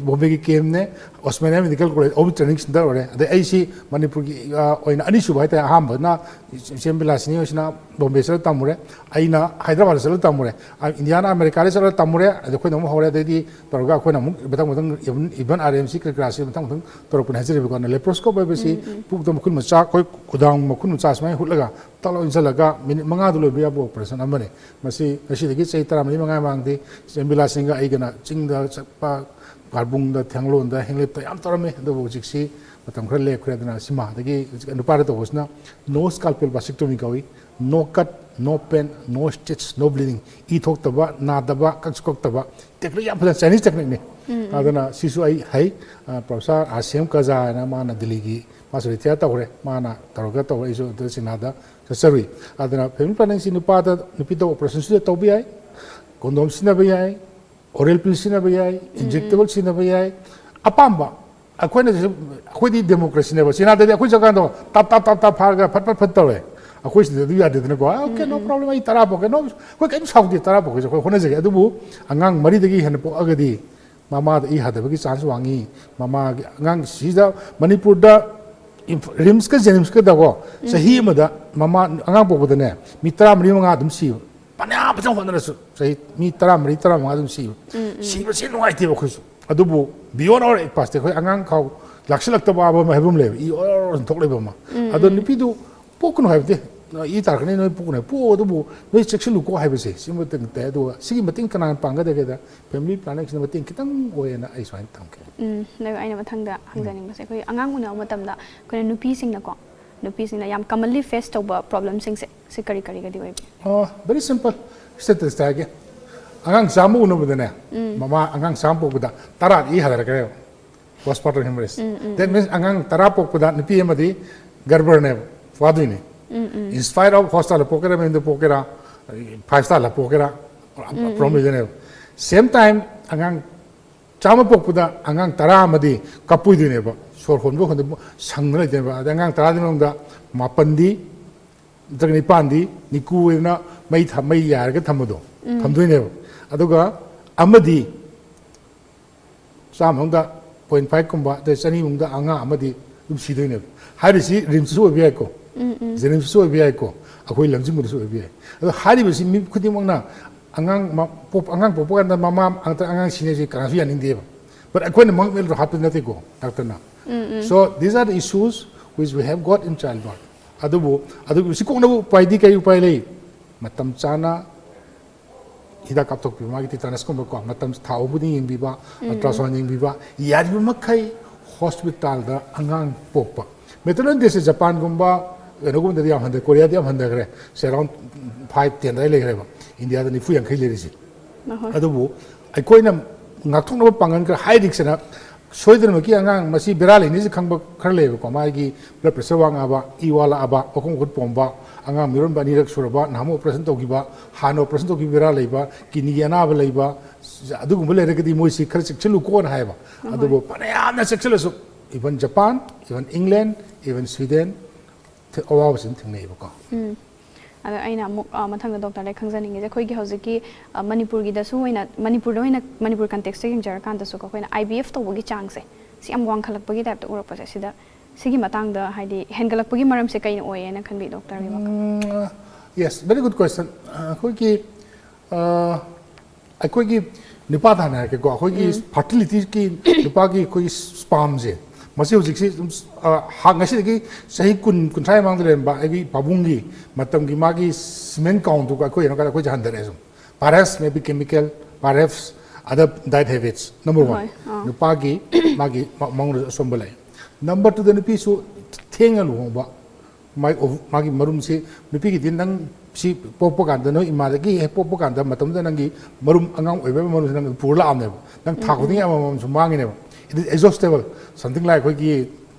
ꯕꯣꯝꯕꯦꯒꯤ ꯀꯦꯝꯅꯦ, Osmania medical college, O B training centre ꯑꯣꯏꯔꯦ꯫ ꯑꯗꯩ ꯑꯩꯁꯤ ꯃꯅꯤꯄꯨꯔꯒꯤ, ꯑ, ꯑꯣꯏꯅ ꯑꯅꯤꯁꯨꯕ ꯍꯥꯏꯇꯥꯔꯦ, ꯑꯍꯥꯟꯕꯅ ꯏꯆꯦꯝ ꯕꯤꯂꯥꯁꯤꯅꯤ ꯍꯣꯏꯁꯤꯅ ꯕꯣꯝꯕꯦ ꯆꯠꯂ ꯇꯝꯃꯨꯔꯦ, ꯑꯩꯅ ꯍꯥꯏꯗ꯭ꯔꯕꯥꯗ ꯆꯠꯂ ꯇꯝꯃꯨꯔꯦ, ꯑ, ꯏꯟꯗꯤꯌꯥꯅ ꯑꯃꯦꯔꯤꯀꯥꯗ ꯆꯠꯂ ꯇꯝꯃꯨꯔꯦ꯫ ꯑꯗ ꯑꯩꯈꯣꯏꯅ ꯑꯃꯨꯛ ꯍꯧꯔꯦ꯫ ꯑꯗꯩꯗꯤ ꯇꯧꯔꯒ ꯑꯩꯈꯣꯏꯅ ꯑꯃꯨꯛ ꯃꯊꯪ ꯃꯊꯪ even, even R M C ꯀꯔꯤ ꯀꯔꯥꯁꯤ ꯃꯊꯪ ꯃꯊꯪ ꯇꯧꯔꯛꯄꯅꯦ ꯍꯥꯏꯖꯔꯤꯕꯀꯣ꯫ ꯑꯗꯨꯅ laparoscope ꯍꯥꯏꯕꯁꯤ ꯎꯝ, ꯎꯝ꯫ ꯄꯨꯛꯇ ꯃꯈꯨꯟ ꯃꯆꯥ, ꯑꯩꯈꯣꯏ ꯈꯨꯗꯥꯡ ꯃꯈꯨꯟ ꯃꯆꯥ ꯁꯨꯃꯥꯏꯅ ꯍꯨꯠꯂꯒ ꯇꯛ ꯂꯥꯎ ꯏꯟꯁꯤꯜꯂꯒ ꯃꯤꯅꯤꯠ ꯃꯉꯥꯗ ꯂꯣꯏꯕ ꯌꯥꯕ ꯑꯣꯄꯔꯦꯁꯟ ꯑꯃꯅꯤ꯫ ꯃꯁꯤ ꯉꯁꯤꯗꯒꯤ ꯆꯍꯤ ꯇꯔꯥꯃꯔꯤ ꯃꯉꯥ ꯃꯃꯥꯡꯗꯤ ꯏꯆꯦꯝ ꯕꯤꯂꯥꯁꯤꯅꯤꯒ ꯑꯩꯒꯅ ꯆꯤꯡꯗ ꯆꯠꯄ, ꯀꯥꯔꯕꯨꯡꯗ, ꯊꯦꯡꯂꯣꯟꯗ, ꯍꯦꯡꯂꯦꯞꯇ ꯌꯥꯝ ꯇꯧꯔꯝꯃꯤ꯫ ꯑꯗꯨꯕꯨ ꯍꯧꯖꯤꯛꯁꯤ ꯃꯇꯝ ꯈꯔ ꯂꯦꯞꯈ꯭ꯔꯦ꯫ ꯑꯗꯨꯅ ꯁꯤꯃ ꯑꯗꯒꯤ ꯍꯧꯖꯤꯛ ꯅꯨꯄꯥꯗ ꯇꯧꯕꯁꯤꯅ no scalpel vasectomy ꯀꯧꯏ꯫ No cut No pain, no stitch, no bleeding. E ꯊꯣꯛꯇꯕ, ꯅꯥꯗꯕ, ꯀꯛꯁꯨ ꯀꯛꯇꯕ꯫ Technique ꯌꯥꯝ ꯐꯖꯅ, Chinese technique ꯅꯤ꯫ ꯑꯗꯨꯅ ꯁꯤꯁꯨ ꯑꯩ ꯍꯩ꯫ ꯑ, Professor ꯑꯥꯁꯤꯝ ꯀꯖꯥ ꯍꯥꯏꯅ, ꯃꯥꯅ ꯗꯤꯜꯂꯤꯒꯤ, ꯃꯥꯁꯨ retire ꯇꯧꯈ꯭ꯔꯦ, ꯃꯥꯅ ꯇꯧꯔꯒ ꯇꯧꯔꯦ꯫ ꯑꯩꯁꯨ ꯑꯗꯨ ꯆꯤꯅꯥꯗ ꯆꯠꯆꯔꯨꯏ꯫ ꯑꯗꯨꯅ family planning ꯁꯤ ꯅꯨꯄꯥꯗ, ꯅꯨꯄꯤꯗ operation ꯁꯨ ꯇꯧꯕ ꯌꯥꯏ, condom ꯁꯤꯖꯤꯟꯅꯕ ꯌꯥꯏ, oral pill ꯁꯤꯖꯤꯟꯅꯕ ꯌꯥꯏ, injectable ꯁꯤꯖꯤꯟꯅꯕ ꯌꯥꯏ, ꯑꯄꯥꯝꯕ꯫ ꯑꯩꯈꯣꯏꯅ ꯁꯤ-, ꯑꯩꯈꯣꯏꯗꯤ democracy ꯅꯦꯕ꯫ ꯆꯤꯅꯥꯗꯗꯤ ꯑꯩꯈꯣꯏ ꯆꯠꯀꯥꯟꯗ ꯇꯥꯞ, ꯇꯥꯞ, ꯇꯥꯞ, ꯇꯥꯞ ꯐꯥꯔꯒ ꯐꯠ, ꯐꯠ, ꯐꯠ ꯇꯧꯔꯦ꯫ ꯑꯩꯈꯣꯏ ꯁꯤꯗꯗꯤ ꯌꯥꯗꯦꯗꯅꯀꯣ꯫ "ꯑꯣꯀꯦ, no problem, ꯑꯩ ꯇꯔꯥ ꯄꯣꯛꯀꯦ, no", ꯑꯩꯈꯣꯏ ꯀꯔꯤꯝ ꯁꯥꯎꯗꯦ, "ꯇꯔꯥ ꯄꯣꯛꯀꯦꯁꯦ ꯑꯩꯈꯣꯏ ꯍꯣꯠꯅꯖꯒꯦ"꯫ ꯑꯗꯨꯕꯨ ꯑꯉꯥꯡ ꯃꯔꯤꯗꯒꯤ ꯍꯦꯟꯅ ꯄꯣꯛꯑꯒꯗꯤ ꯃꯃꯥꯗ ꯏ ꯍꯥꯗꯕꯒꯤ chance ꯋꯥꯡꯉꯤ꯫ ꯃꯃꯥꯒꯤ ꯑꯉꯥꯡ ꯁꯤꯗ ꯃꯅꯤꯄꯨꯔꯗ ꯏꯝꯐ-, ꯔꯤꯝꯁꯀ ꯖꯦꯅꯤꯝꯁꯀꯗꯀꯣ, ꯆꯍꯤ ꯑꯃꯗ ꯃꯃꯥ, ꯑꯉꯥꯡ ꯄꯣꯛꯄꯗꯅꯦ, ꯃꯤ ꯇꯔꯥꯃꯔꯤ ꯃꯉꯥ ꯑꯗꯨꯝ ꯁꯤꯕ꯫ ꯐꯅꯌꯥꯝ ꯐꯖꯅ ꯍꯣꯠꯅꯔꯁꯨ, ꯆꯍꯤ ꯃꯤ ꯇꯔꯥꯃꯔꯤ, ꯇꯔꯥꯃꯉꯥ ꯑꯗꯨꯝ ꯁꯤꯕ꯫ ꯁꯤꯕꯁꯤ ꯅꯨꯡꯉꯥꯏꯇꯦꯕ ꯑꯩꯈꯣꯏꯁꯨ꯫ ꯑꯗꯨꯕꯨ beyond our capacity, ꯑꯩꯈꯣꯏ ꯑꯉꯥꯡ ꯈꯥꯎ ꯂꯥꯛꯁꯤꯜꯂꯛꯇꯕ ꯍꯥꯏꯕ ꯑꯃ ꯍꯥꯏꯕ ꯑꯃ ꯂꯩꯕ, ꯏ ꯑꯣꯔ ꯑꯣꯔ ꯁꯨꯝ ꯊꯣꯛꯂꯛꯏꯕ ꯑꯃ꯫ ꯑꯗꯣ ꯅꯨꯄꯤꯗꯨ ꯄꯣꯛꯀꯅꯨ ꯍꯥꯏꯕꯗꯤ, ꯏ ꯇꯥꯔꯛꯀꯅꯤ, ꯅꯣꯏ ꯄꯣꯛꯀꯅꯨ ꯍꯥꯏꯕ, ꯄꯣꯛꯑꯣ, ꯑꯗꯨꯕꯨ ꯅꯣꯏ ꯆꯦꯛꯁꯤꯜꯂꯨꯀꯣ ꯍꯥꯏꯕꯁꯦ, ꯁꯤꯃꯇꯪ ꯇꯥꯏ꯫ ꯑꯗꯨꯒ ꯁꯤꯒꯤ ꯃꯇꯦꯡ ꯀꯅꯥꯅ ꯄꯥꯡꯒꯗꯒꯦꯗ, family planning ꯁꯤꯅ ꯃꯇꯦꯡ ꯈꯤꯇꯪ ꯑꯣꯏꯌꯦꯅ ꯑꯩ ꯁꯨꯃꯥꯏꯅ ꯊꯝꯒꯦ꯫ ꯎꯝ, ꯑꯗꯨꯒ ꯑꯩꯅ ꯃꯊꯪꯗ ꯍꯪꯖꯅꯤꯡꯕꯁꯦ, ꯑꯩꯈꯣꯏ ꯑꯉꯥꯡ ꯎꯅꯕ ꯃꯇꯝꯗ ꯑꯩꯈꯣꯏꯅ ꯅꯨꯄꯤꯁꯤꯡꯅꯀꯣ, ꯅꯨꯄꯤꯁꯤꯡꯅ ꯌꯥꯝ commonly face ꯇꯧꯕ problemꯁꯤꯡꯁꯦ, ꯁꯤ ꯀꯔꯤ ꯀꯔꯤꯒꯗꯤ ꯑꯣꯏꯕꯤ? ꯑꯣ, very simple. Statistic ꯍꯥꯏꯒꯦ꯫ ꯑꯉꯥꯡ ꯆꯥꯝꯃ ꯎꯅꯕꯗꯅꯦ, ꯃꯃꯥ ꯑꯉꯥꯡ ꯆꯥꯝꯃ ꯄꯣꯛꯄꯗ ꯇꯔꯥꯗꯤ E ꯍꯥꯏꯔꯛꯀꯅꯦꯕ꯫ Postpartum hemorrhage. That means ꯑꯉꯥꯡ ꯇꯔꯥ ꯄꯣꯛꯄꯗ ꯅꯨꯄꯤ ꯑꯃꯗꯤ ꯒꯔꯚꯔꯅꯦꯕ, ꯋꯥꯗꯣꯏꯅꯤ꯫ In spite of hospital ꯄꯣꯛꯀꯦꯔꯥ, ꯃꯌꯨꯝꯗ ꯄꯣꯛꯀꯦꯔꯥ, five star ꯄꯣꯛꯀꯦꯔꯥ, problem ꯂꯩꯗꯣꯏꯅꯦꯕ꯫ Same time, ꯑꯉꯥꯡ ꯆꯥꯝꯃ ꯄꯣꯛꯄꯗ ꯑꯉꯥꯡ ꯇꯔꯥ ꯑꯃꯗꯤ ꯀꯞꯄꯣꯏꯗꯣꯏꯅꯦꯕ, ꯁꯣꯔ ꯍꯣꯟꯕ ꯍꯣꯟꯗꯕ ꯁꯪꯗꯅ ꯂꯩꯇꯦꯕ꯫ ꯑꯗꯩ ꯑꯉꯥꯡ ꯇꯔꯥꯗꯨꯒꯤ ꯃꯅꯨꯡꯗ ꯃꯥꯄꯟꯗꯤ ꯅꯠꯇ꯭ꯔꯒ ꯅꯤꯄꯥꯟꯗꯤ ꯅꯤꯀꯨ ꯑꯣꯏꯅ ꯃꯩ ꯊ-, ꯃꯩ ꯌꯥꯏꯔꯒ ꯊꯝꯕꯗꯣ, ꯊꯝꯗꯣꯏꯅꯦꯕ꯫ ꯑꯗꯨꯒ ꯑꯃꯗꯤ ꯆꯥꯝꯃ ꯃꯅꯨꯡꯗ point five ꯀꯨꯝꯕ, ꯑꯗꯩ ꯆꯅꯤ ꯃꯅꯨꯡꯗ ꯑꯉꯥꯡ ꯑꯃꯗꯤ ꯑꯗꯨꯝ ꯁꯤꯗꯣꯏꯅꯦꯕ꯫ ꯍꯥꯏꯔꯤꯁꯤ ꯔꯤꯝꯁꯁꯨ ꯑꯣꯏꯕ ꯌꯥꯏꯀꯣ, ꯖꯦꯅꯤꯝꯁꯁꯨ ꯑꯣꯏꯕ ꯌꯥꯏꯀꯣ, ꯑꯩꯈꯣꯏ ꯂꯝꯖꯤꯡꯕꯗꯁꯨ ꯑꯣꯏꯕ ꯌꯥꯏ꯫ ꯑꯗꯣ ꯍꯥꯏꯔꯤꯕꯁꯤ ꯃꯤ ꯈꯨꯗꯤꯡꯃꯛꯅ ꯑꯉꯥꯡ ꯃ-, ꯄꯣꯛ-, ꯑꯉꯥꯡ ꯄꯣꯛꯄ ꯀꯥꯟꯗ ꯃꯃꯥ ꯉꯥꯛꯇ ꯑꯉꯥꯡ ꯁꯤꯅꯩꯁꯦ ꯀꯅꯥꯁꯨ ꯌꯥꯅꯤꯡꯗꯦꯕ꯫ But ꯑꯩꯈꯣꯏꯅ ꯃꯉꯛ ꯃꯦꯜꯗꯣ ꯍꯥꯞꯄꯗꯤ ꯅꯠꯇꯦꯀꯣ, ꯗꯥꯛꯇꯔꯅ꯫ So these are the issues which we have got in childbirth. ꯑꯗꯨꯕꯨ, ꯑꯗꯨꯕꯨ ꯁꯤ ꯀꯣꯛꯅꯕ ꯎꯄꯥꯏꯗꯤ ꯀꯔꯤ ꯎꯄꯥꯏ ꯂꯩ? ꯃꯇꯝ ꯆꯥꯅ ꯍꯤꯗꯥꯛ ꯀꯥꯞꯊꯣꯛꯄꯤꯕ, ꯃꯥꯒꯤ tetanus ꯀꯨꯝꯕꯀꯣ, ꯃꯇꯝ ꯊꯥ ꯑꯍꯨꯝ ꯈꯨꯗꯤꯡ ꯌꯦꯡꯕꯤꯕ, ultrasound ꯌꯦꯡꯕꯤꯕ, ꯌꯥꯔꯤꯕ ꯃꯈꯩ hospitalꯗ ꯑꯉꯥꯡ ꯄꯣꯛꯄ꯫ Maternal deathꯁꯦ ꯖꯄꯥꯟꯒꯨꯝꯕ, ꯀꯩꯅꯣꯒꯨꯝꯕꯗꯗꯤ ꯌꯥꯝ ꯍꯟꯊ, ꯀꯣꯔꯤꯌꯥꯗꯤ ꯌꯥꯝ ꯍꯟꯊꯈ꯭ꯔꯦ, ꯁꯦ ꯑꯔꯥꯎꯟ ꯐꯥꯏꯚ ꯇꯦꯟ ꯑꯗꯨꯋꯥꯏ ꯂꯩꯈ꯭ꯔꯦꯕ꯫ ꯏꯟꯗꯤꯌꯥꯗ ꯅꯤꯐꯨ ꯌꯥꯡꯈꯩ ꯂꯩꯔꯤꯁꯦ꯫ ꯑꯗꯨꯕꯨ ꯑꯩꯈꯣꯏꯅ ꯉꯥꯛꯊꯣꯛꯅꯕ ꯄꯥꯡꯒꯜ ꯈꯔ ꯍꯥꯏ ꯔꯤꯛꯁ ꯑꯅ ꯁꯣꯏꯗꯅꯃꯛꯀꯤ ꯑꯉꯥꯡ ꯃꯁꯤ ꯕꯦꯔꯥ ꯂꯩꯅꯤꯁꯤ ꯈꯪꯕ ꯈꯔ ꯂꯩꯌꯦꯕꯀꯣ꯫ ꯃꯥꯒꯤ ꯕ꯭ꯂꯗ ꯄ꯭ꯔꯦꯁꯔ ꯋꯥꯡꯉꯛꯑꯕ, ꯏ ꯋꯥꯠꯂꯛꯑꯕ, ꯃꯈꯣꯡ ꯃꯈꯨꯠ ꯄꯣꯝꯕ, ꯑꯉꯥꯡ ꯃꯤꯔꯣꯟꯕ ꯑꯅꯤꯔꯛ ꯁꯨꯔꯕ, ꯅꯍꯥꯟꯃꯨꯛ ꯑꯣꯄꯔꯦꯁꯟ ꯇꯧꯈꯤꯕ, ꯍꯥꯟꯅ ꯑꯣꯄꯔꯦꯁꯟ ꯇꯧꯈꯤꯕ ꯕꯦꯔꯥ ꯂꯩꯕ, ꯀꯤꯗꯅꯤꯒꯤ ꯑꯅꯥꯕ ꯂꯩꯕ, ꯑꯗꯨꯒꯨꯝꯕ ꯂꯩꯔꯒꯗꯤ ꯃꯣꯏꯁꯤ ꯈꯔ ꯆꯦꯛꯁꯤꯜꯂꯨꯀꯣꯅ ꯍꯥꯏꯌꯦꯕ꯫ ꯑꯗꯨꯕꯨ ꯐꯅꯌꯥꯝꯅ ꯆꯦꯛꯁꯤꯜꯂꯁꯨ, even Japan, even England, even Sweden, ꯊꯦ-, ꯑꯋꯥꯕꯁꯤ ꯑꯗꯨꯝ ꯊꯦꯡꯅꯩꯌꯦꯕꯀꯣ꯫ ꯑꯗꯣ ꯑꯩꯅ ꯑꯃꯨꯛ, ꯑ, ꯃꯊꯪꯗ ꯗꯣꯛꯇꯔꯗ ꯈꯪꯖꯅꯤꯡꯉꯤꯁꯦ, ꯑꯩꯈꯣꯏꯒꯤ ꯍꯧꯖꯤꯛꯀꯤ, ꯑ, ꯃꯅꯤꯄꯨꯔꯒꯤꯗꯁꯨ ꯑꯣꯏꯅ, ꯃꯅꯤꯄꯨꯔꯗ ꯑꯣꯏꯅ, ꯃꯅꯤꯄꯨꯔ ꯀꯟꯇꯦꯛꯁꯇ ꯌꯦꯡꯖꯔꯀꯥꯟꯗꯁꯨꯀꯣ, ꯑꯩꯈꯣꯏꯅ I V F ꯇꯧꯕꯒꯤ ꯆꯥꯡꯁꯦ, ꯁꯤ ꯌꯥꯝ ꯋꯥꯡꯈꯠꯂꯛꯄꯒꯤ ꯇꯥꯏꯞꯇ ꯎꯔꯛꯄꯁꯦ, ꯁꯤꯗ, ꯁꯤꯒꯤ ꯃꯇꯥꯡꯗ, ꯍꯥꯏꯗꯤ, ꯍꯦꯟꯒꯠꯂꯛꯄꯒꯤ ꯃꯔꯝꯁꯦ ꯀꯩꯅ ꯑꯣꯏꯌꯦꯅ ꯈꯟꯕꯤ, ꯗꯣꯛꯇꯔꯒꯤ ꯋꯥꯈꯜ? Yes, very good question. ꯑꯩꯈꯣꯏꯒꯤ, ꯑ, ꯑꯩꯈꯣꯏꯒꯤ ꯅꯨꯄꯥꯗ ꯍꯥꯟꯅ ꯍꯥꯏꯔꯛꯀꯦꯀꯣ꯫ ꯑꯩꯈꯣꯏꯒꯤ ꯐꯔꯇꯤꯂꯤꯇꯤꯒꯤ, ꯅꯨꯄꯥꯒꯤ ꯑꯩꯈꯣꯏꯒꯤ ꯁ꯭ꯄꯥꯝꯁꯦ, ꯃꯁꯤ ꯍꯧꯖꯤꯛꯁꯤ ꯑꯗꯨꯝ, ꯑ, ꯍꯥ-, ꯉꯁꯤꯗꯒꯤ ꯆꯍꯤ ꯀꯨꯟ, ꯀꯨꯟꯊ꯭ꯔꯥꯒꯤ ꯃꯃꯥꯡꯗ ꯂꯩꯔꯝꯕ ꯑꯩꯒꯤ ꯄꯥꯕꯨꯡꯒꯤ ꯃꯇꯝꯒꯤ ꯃꯥꯒꯤ semen countꯗꯨꯒ ꯑꯩꯈꯣꯏ ꯌꯦꯡꯉꯀꯥꯟꯗ ꯑꯩꯈꯣꯏꯁꯦ ꯍꯟꯊꯔꯛꯑꯦ ꯁꯨꯝ꯫ Perhaps maybe chemical, perhaps other diet habits, number one꯫ ꯍꯣꯏ, ꯑꯥ꯫ ꯅꯨꯄꯥꯒꯤ ꯃꯥꯒꯤ ꯃ-, ꯃꯉꯣꯟꯗꯁꯨ ꯑꯁꯣꯟꯕ ꯂꯩ꯫ Number twoꯗ ꯅꯨꯄꯤꯁꯨ ꯊꯦꯡꯅ ꯂꯨꯍꯣꯡꯕ, ꯃꯥꯒꯤ ꯑꯣꯚ-, ꯃꯥꯒꯤ ꯃꯔꯨꯝꯁꯤ, ꯅꯨꯄꯤꯒꯤꯗꯤ ꯅꯪ ꯁꯤ ꯄꯣꯛꯄ ꯀꯥꯟꯗ, ꯅꯣꯏ ꯏꯃꯥꯗꯒꯤ ꯍꯦꯛ ꯄꯣꯛꯄ ꯀꯥꯟꯗ, ꯃꯇꯝꯗꯨꯗ ꯅꯪꯒꯤ ꯃꯔꯨꯝ, ꯑꯉꯥꯡ ꯑꯣꯏꯕꯒꯤ ꯃꯔꯨꯝꯁꯤ ꯅꯪ ꯄꯨꯔ ꯂꯥꯛꯑꯕꯅꯦꯕ꯫ ꯅꯪ ꯊꯥ ꯈꯨꯗꯤꯡꯒꯤ ꯑꯃꯃꯝ ꯁꯨꯝ ꯃꯥꯡꯉꯤꯅꯦꯕ꯫ It is exhaustible, something like ꯑꯩꯈꯣꯏꯒꯤ